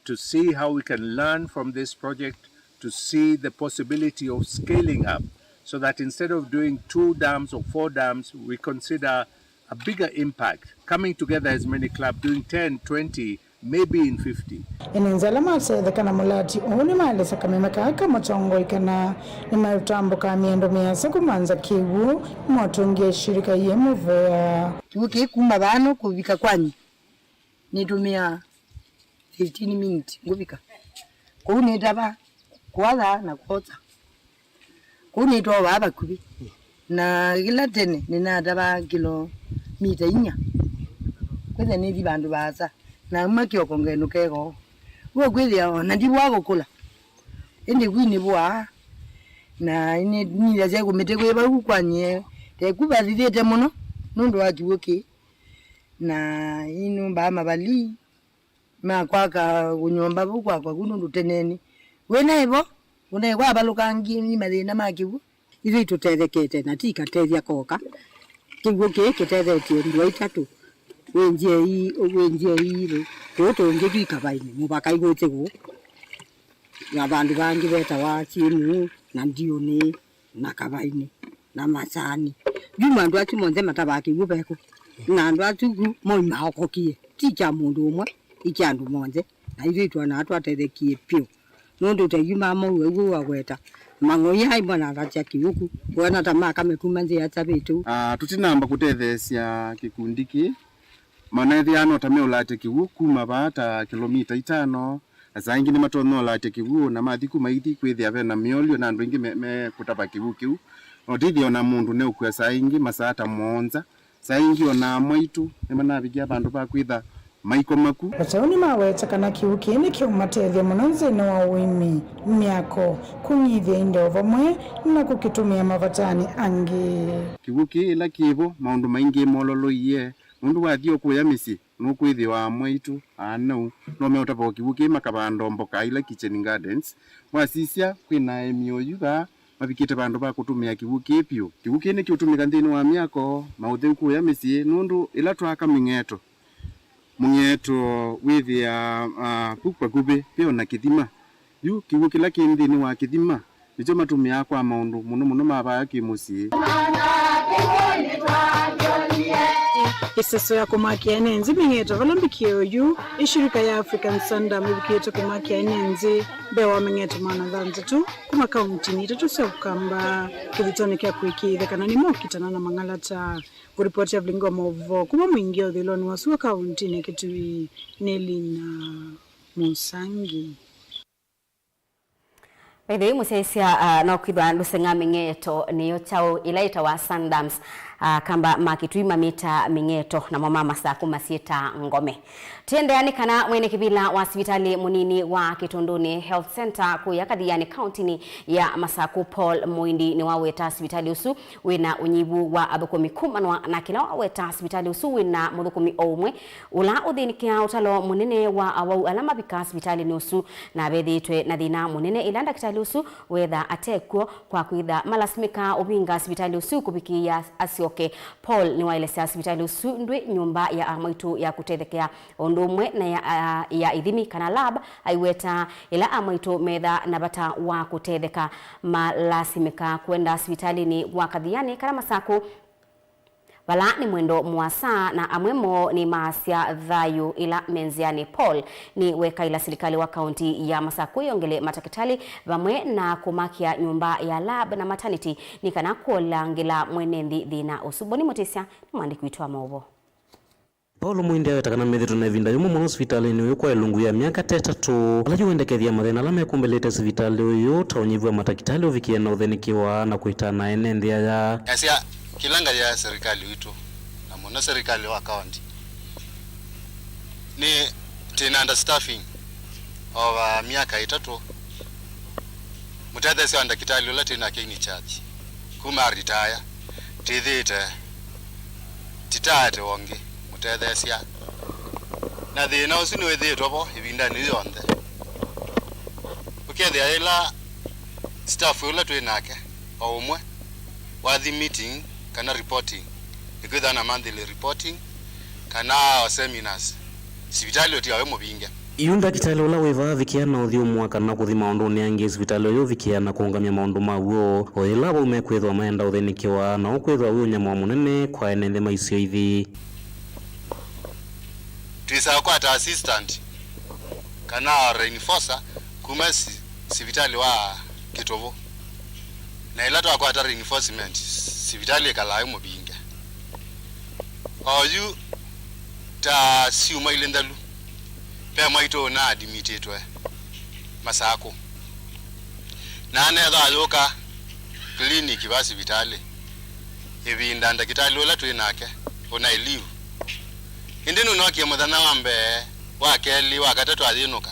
to see how we can learn from this project, to see the possibility of scaling up, so that instead of doing two dams or four dams, we consider a bigger impact, coming together as many clubs, doing ten, twenty, maybe in fifty. Ene nzala matetheka na mũlati ũũ nĩmaelesya kameme kaa ka mũtongoi kana nĩmatambũkaa mĩendo mĩasa kũmanza kĩw'ũ motũngĩe shirika yĩ mũvea. Kĩw'ũ kĩĩ kuma vano kũvika kwanyu nĩtũmĩaa fifteen minutes ngũvika. Kũu nĩtava, kũatha na kwosa. Kũu nĩtwovaa vakuvĩ. Na kĩla tene nĩnatavaa kĩlomita inya. Kwĩthĩa nĩthi vandũ vaasa. Na uma kĩoko ngenũka ĩkoo. W'o kwĩthĩa o na ndivũa kũkũla. Ĩndĩ kwi nĩvũaa. Na nĩ-, nĩthasya kũmĩtĩ kwĩ vau kwanyie. Teku vathithĩte mũno nũndũ wa kĩw'ũ kĩĩ. Na inũmbaa mavalii ma kwaka kũnyũmba vau kwakwa ku nũndũ teneni wĩ naĩ vo, ũnaĩ kwavalũkangie nĩ mathĩna ma kĩw'ũ. Ithyĩ itũtethekete na ti katethya koka. Kĩw'ũ kĩĩ kĩtethetye ndũa itatũ. Wĩ nzĩa ii, wĩ nzĩa ii, kũũ tũngĩ twĩ Kavainĩ, mũvaka igũtĩ kũũ. Na vandũ vangĩ vetawa Syĩmuu na Ndiũnĩ na Kavainĩ na Masaani. Yu andũ asu monthe matavaa kĩw'ũ vekũ? Na andũ asu ku moi maokokie, ti kya mũndũ ũmwe, i kya andũ monthe. Na ithyĩ twonaa twatethekie vyũ. Nũndũ ta yu mama ũu waw'o waweta, mang'oi aĩ manathasya kĩw'ũ ku. Wona ta maka mekuma nzĩa savĩtũ. Ah, tũtinamba kũtetheesya kĩkundi kĩĩ, maneethĩaa no ta meũlatya kĩw'ũ kuma vaa ta kĩlomita itano, na saa ingĩ nĩmatonya ũlatya kĩw'ũ, na mathi kuma ithi kwĩthĩa ve na mĩolyo na andũ aingĩ me, me kũtava kĩw'ũ kĩu. Na ũtĩthĩa o na mũndũ neũkw'a saa ingĩ masaa ta mũonza. Saa ingĩ o na amwaitũ nĩmanavikĩa vandũ va kwĩtha maikoma ku. Atau nĩmaweta kana kĩw'ũ kĩĩ nĩkĩũmatethya mũno nthĩnĩ wa ũĩmi, myako, kũng'ithya indo vamwe na kũkĩtũmĩa mavatanĩ angĩ. Kĩw'ũ kĩĩ ĩla kĩvo, maũndũ maingĩ mololoie, nũndũ wathi ũkũya mĩsyĩ, nũkwĩthĩwa amwaitũ, aanau, no meũtava o kĩw'ũ kĩĩ makavanda o mboka ila kitchen gardens. Wasisya, kwĩ na aĩmi oyu vaa mavikĩte vandũ va kũtũmĩa kĩw'ũ kĩĩ vyũ. Kĩw'ũ kĩĩ nĩkĩũtũmĩka nthĩnĩ wa myako, maũtheu kũya mĩsyĩ, nũndũ ĩla twaaka mĩng'eto, mũng'eto wĩthĩaa, ah, vu vakuvĩ ve o na kĩthima. Yu kĩw'ũ kĩla kĩ nthĩnĩ wa kĩthima nĩkyo matũmĩaa kwa maũndũ mũno mũno ma vaya kĩ-mũsyĩ. Ĩseso ya kũmakĩa ene nthĩ mĩng'eto vala mbikĩe oyu, ĩshirika ya African Sundowns ĩvikĩte kũmakĩa ene nthĩ mbee wa mĩng'eto maana thanthatũ kuma kauntinĩ itatũ sya Ũkamba kĩthitonĩ kya kũĩkĩĩthya kana nĩmokitana na mang'alata. Kũripoti ya vilingi wa maũvoo kuma mũingĩ ũthũĩlonĩ wa sua kauntinĩ ya Kitui nĩ Lina Mũsangi. By the way, mũsyaĩĩsya, ah, no kwĩthwa ndũseng'a mĩng'eto nĩyo kyaũ ĩla yĩtawa Sundowns, ah, Akamba ma Kitui mamĩtaa mĩng'eto, namo ma Masaku masyĩtaa ngome. Tũendeea nĩ kana mwene kĩvĩla wa sivitalĩ mũnini wa Kĩtũndũnĩ Health Centre kũya Kathiani kauntinĩ ya Masaku, Paul Mũindi, nĩwaweta sivitalĩ ũsu wĩ na ũnyivu wa athũkũmi kumanwa na kĩla waweta sivitalĩ ũsu wĩ na mũthũkũmi o ũmwe ũla ũthĩnĩkĩaa ũtalo mũnene wa awau ala mavikaa sivitalĩnĩ ũsu, na vethĩĩtwe na thĩna mũnene ĩla ndakĩtalĩ ũsu weetha ate kw'o, kwa kwĩtha malasimĩkaa ũvinga sivitalĩ ũsu kũvikĩĩa asyoke. Paul nĩwaelesya sivitalĩ ũsu ndwĩ nyũmba ya amwaitũ ya kũtethekea o ũndũ ũmwe na ya, a, ya ithimi kana lab, aiweta ĩla amwaitũ metha na vata wa kũtetheka, malasimĩka kwenda sivitalĩnĩ wa Kathiani kana Masaku, vala nĩ mwendo mũasa, na amwe moo nĩmaasya thayũ ĩla me nzĩanĩ. Paul nĩwekaĩla silikalĩ wa kaunti ya Masaku yongele matakĩtalĩ vamwe na kũmakĩa nyũmba ya lab na maternity nĩ kana kũolangĩla mwene nthĩ thĩna ũsu. Boni Mũtĩsya nĩ mwandĩki witũ wa maũvoo. Paul Mũindi aweta kana methĩtwe na ĩvinda yũmũ mũno sivitalĩnĩ ũyũ kwa ĩlungu ya myaka ta ĩtatũ, ala yu wendekethya mathĩna ala mekũmbĩlĩte sivitalĩ ũyũ, ta ũnyivu wa matakĩtalĩ ũvikĩe na ũthĩnĩkĩwa na kũitana ene nthĩ aya. Asya kĩla ngaĩ ya serikali witũ, na mũno serikali wa county, nĩ twĩ na understaffing over myaka ĩtatũ. Mũtetheesya wa ndakĩtalĩ ũla twĩ nake in charge kuma retire, twĩthĩĩte titaete wongi mũtetheesya. Na thĩna ũsu nĩwĩthĩĩtwe vo ĩvindanĩ yĩu yonthe. Ũkethĩa yĩla staff ũla twĩ nake o ũmwe wathi meeting kana reporting, nĩkwĩthĩwa na monthly reporting kana o seminars, sivitalĩ ũtiawe mũvinge. Yu ndakĩtalĩ ũla wĩ vaa avikĩa na ũthyũmũa kana kũthi maũndũnĩ angĩ sivitalĩ ũyũ ũvikĩa na kũũngamya maũndũ ma w'o, o yĩla vau mekwĩthĩwa maenda ũthĩnĩkĩwa, na ũkwĩthĩwa wĩ ũnyamũo mũnene kwa ene nthĩ ma isio ithi. Twĩsaa kwata assistant kana reinforcer kuma si-, sivitalĩ wa Kĩtũvũ. Na ĩla twakwata reinforcement, sivitalĩ ĩkalaa ĩ mũvinge. Oyu ta syumwa ilĩ nthelu, ve mwaitũ ũna admitĩtwe Masakũ. Na anethwa ayũka clinic va sivitalĩ ĩvinda ndakĩtalĩ ũla twĩ nake ũnaĩ leave. Ĩndĩ nũnookie mũthenya wa mbee, wa kelĩ, wa katatũ ayĩnũka.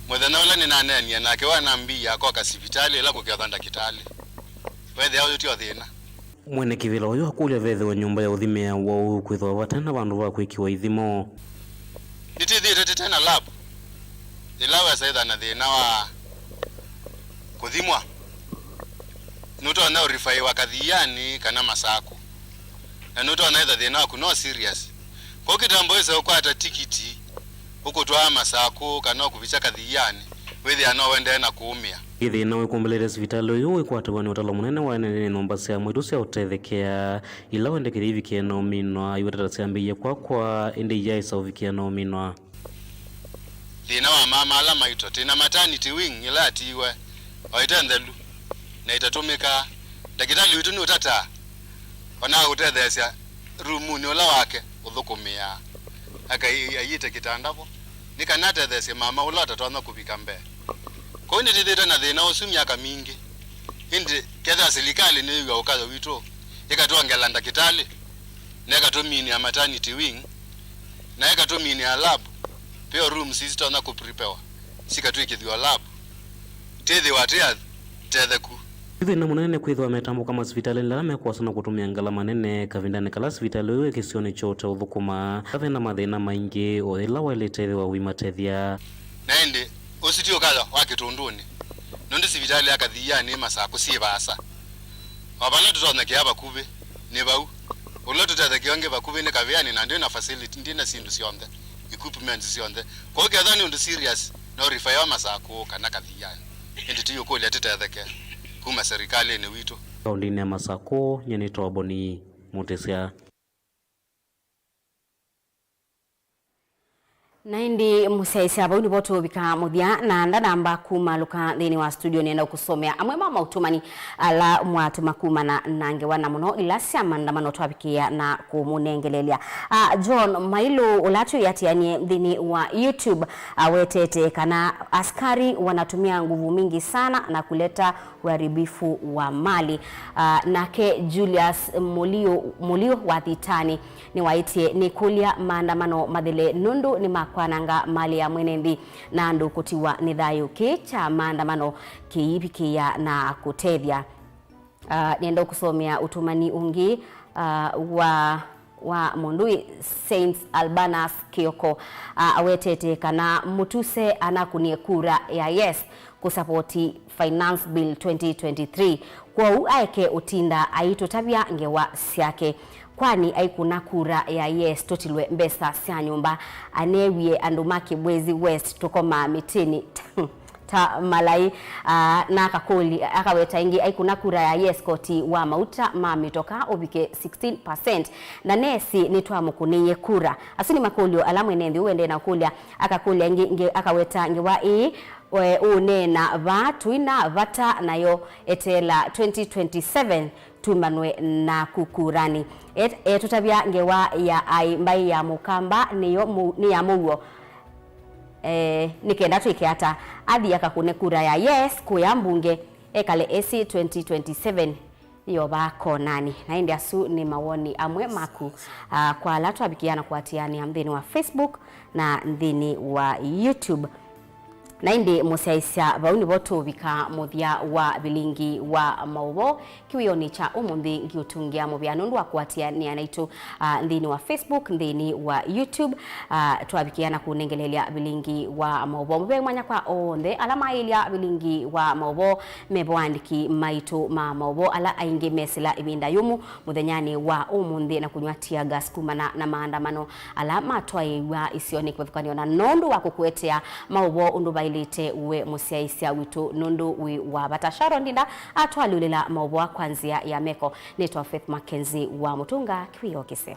Mũthenya ũla nĩnaneenie nake, wanambĩie akoka sivitalĩ ĩla kũkethwa ndakĩtalĩ. Weethĩa ũyũ tyo thĩna. Mwene kĩvĩla ũyũ akũlya vethĩwe nyũmba ya ũthimĩa ũwau kwĩthĩwa vate na vandũ va kwĩkĩwa ithimo. Nĩtwĩthĩĩtwe tũte na lab. Yĩla wesa ĩtha na thĩna wa kũthimwa, nũtonya ũrifaiwa Kathianĩ kana Masakũ. Na nũtonya ĩtha thĩna waku no serious. Kwoou kĩtambo wĩsa ũkwata tikiti ũkũtwaa Masakũ kana ũkũvikya Kathianĩ, wĩthĩa no ũendee na kũũmĩa. Ĩ thĩna wĩkũmbĩlĩte sivitalĩ ũyũ wĩkwatĩw'a nĩ ũtalo mũnene wa ene nĩ nyũmba sya mwaitũ sya ũtethekea, ila wendekethya ivikĩe na ũminwa, iweta ta syambĩĩie kwakwa, ĩndĩ iyaaĩsa ũvikĩa na ũminwa. Thĩna wa mama ala maito, twĩ na maternity wing ĩla yatiiwe, o ĩte nthelu, na ĩtatũmĩkaa. Ndakĩtalĩ witũ nĩũtataa, ona ũtetheesya rumunĩ ũla wake ũthũkũmĩaa, akai-, aiĩte kĩtanda vo, nĩ kana atetheesye mama ũla ũtatonya kũvika mbee. Kwoou nĩtwĩthĩĩtwe na thĩna ũsu myaka mingĩ, ĩndĩ kethĩwa silikalĩ nĩyĩw'a ũkayo witũ, ĩkatwongela ndakĩtalĩ, na ĩkatũminĩa maternity wing, na ĩkatũminĩa lab, veo rooms ii sitonya kũpreparewa, sikatw'ĩkĩthw'a lab, twĩthĩwa twĩ atetheku. Yu thĩna mũnene nĩ kwĩthĩwa metambũka masivitalĩnĩ ala mekwosa na kũtũmĩa ngalama nene, kavindanĩ kala sivitalĩ ũyũ wĩ kĩsionĩ kya ũteũthũkũma, ve na mathĩna maingĩ, o yĩla waĩlĩte ĩthĩwa ũimatethya. Na ĩndĩ, ũsu ti ũkayo wa kĩtũndũnĩ, nũndũ sivitalĩ ya Kathianĩ ĩ Masakũ syĩ vaasa. O vala tũtonyekea vakuvĩ, nĩ vau. Ũla tũtethekea ũngĩ vakuvĩ nĩ Kavianĩ, na ndĩ na facility, ndĩ na syĩndũ syonthe, equipment syonthe. Kwoou kethwa nĩ ũndũ serious, no rifaiwa Masakũ kana Kathianĩ. Ĩndĩ tũiũkũlya tũtetheke kuma serikalĩnĩ witũ. Kaũndĩnĩ ya Masakũ, nyie nĩtawa Boni Mũtĩsya. Na ĩndĩ mũsyaĩĩsya, vau nĩvo tũũvika mũthya, na ndanamba kumalũka nthĩnĩ wa studio, nĩenda kũsomea amwe ma maũtũmani ala mwatũma kumana na ngewa na mũno ila sya maandamano twavikĩĩa na kũmũnengeleelya. Ah, John Mailu, ũla twĩatĩanie nthĩnĩ wa YouTube, awetete kana askari wanatumia nguvu mingi sana na kuleta uharibifu wa mali. Ah, nake Julius Mulio, Mulio wa Thitani nĩwaĩtye nĩkũlya maandamano mathele nũndũ nĩmakwananga mali ya mwene nthĩ na andũ kũtiwa nĩ thayũ. Kĩĩ kya maandamano kĩivikĩĩa na kũtethya. Ah, nĩenda kũsomea ũtũmani ũngĩ, ah, wa, wa mũndũ wĩ Saints Albanus Kioko, ah, awetete kana Mutuse anakũnie kura ya yes kũsapoti Finance Bill twenty twenty-three, kwoou aeke ũtinda aitũtavya ngewa syake. Kwani aikũna kura ya yes tũtilwe mbesa sya nyũmba? Aneewie andũ ma Kibwezi West tũkomaa mĩtĩnĩ ta malai, ah, na akakũlya, akaweta ĩngĩ, aikũna kura ya yes koti wa mauta ma mĩtoka ũvike sixteen percent, na nesĩ nĩtwamũkũnĩie kura? Asu nĩ makũlyo ala mwene nthĩ ũendee na kũlya. Akakũlya ĩngĩ, nge-, akaweta ngewa ĩĩ, we ũũneena vaa tũi na vata nayo eteela twenty twenty-seven tumanwe naku kurani. Et-, etũtavya ngewa ya ai mbaĩ ya Mũkamba nĩyo mu-, nĩ ya mũuo. Eh, nĩ kenda twĩke ata? Athi akakũne kura ya yes kũya mbunge, ekale esĩ twenty twenty-seven yovaa konani. Na ĩndĩ asu nĩ mawoni amwe maku, ah, kwa ala twavikĩa na kũatĩanĩa nthĩnĩ wa Facebook na nthĩnĩ wa YouTube. Na ĩndĩ mũsyaĩĩsya, vau nĩvo tũvika mũthya wa vilingi wa maũvoo kĩwĩonĩ kya ũmũnthĩ. Ngiũtũngĩa mũvea nũndũ wa kũatĩanĩa naitũ, ah, nthĩnĩ wa Facebook, nthĩnĩ wa YouTube, ah, twavikĩa na kũnengeleelya vilingi wa maũvoo. Mũvea mwanya kwa onthe ala maĩlya vilingi wa maũvoo, me vo aandĩki maitũ ma maũvoo ala aingĩ mesĩla ĩvinda yũmũ mũthenyanĩ wa ũmũnthĩ na kũnyw'a tear gas kumana na maandamano ala matwaĩĩw'a isionĩ kĩvathũkany'o na nũndũ wa kũkũetea maũvoo ũndũ vaĩlĩte we mũsyaĩĩsya witũ nũndũ wĩ wa vata. Sharon Ndinda atwalyũlĩla maũvoo kwa nzĩa ya meko. Nĩtwa Faith Mackenzie wa Mũtũnga, kĩwĩoo kĩseo.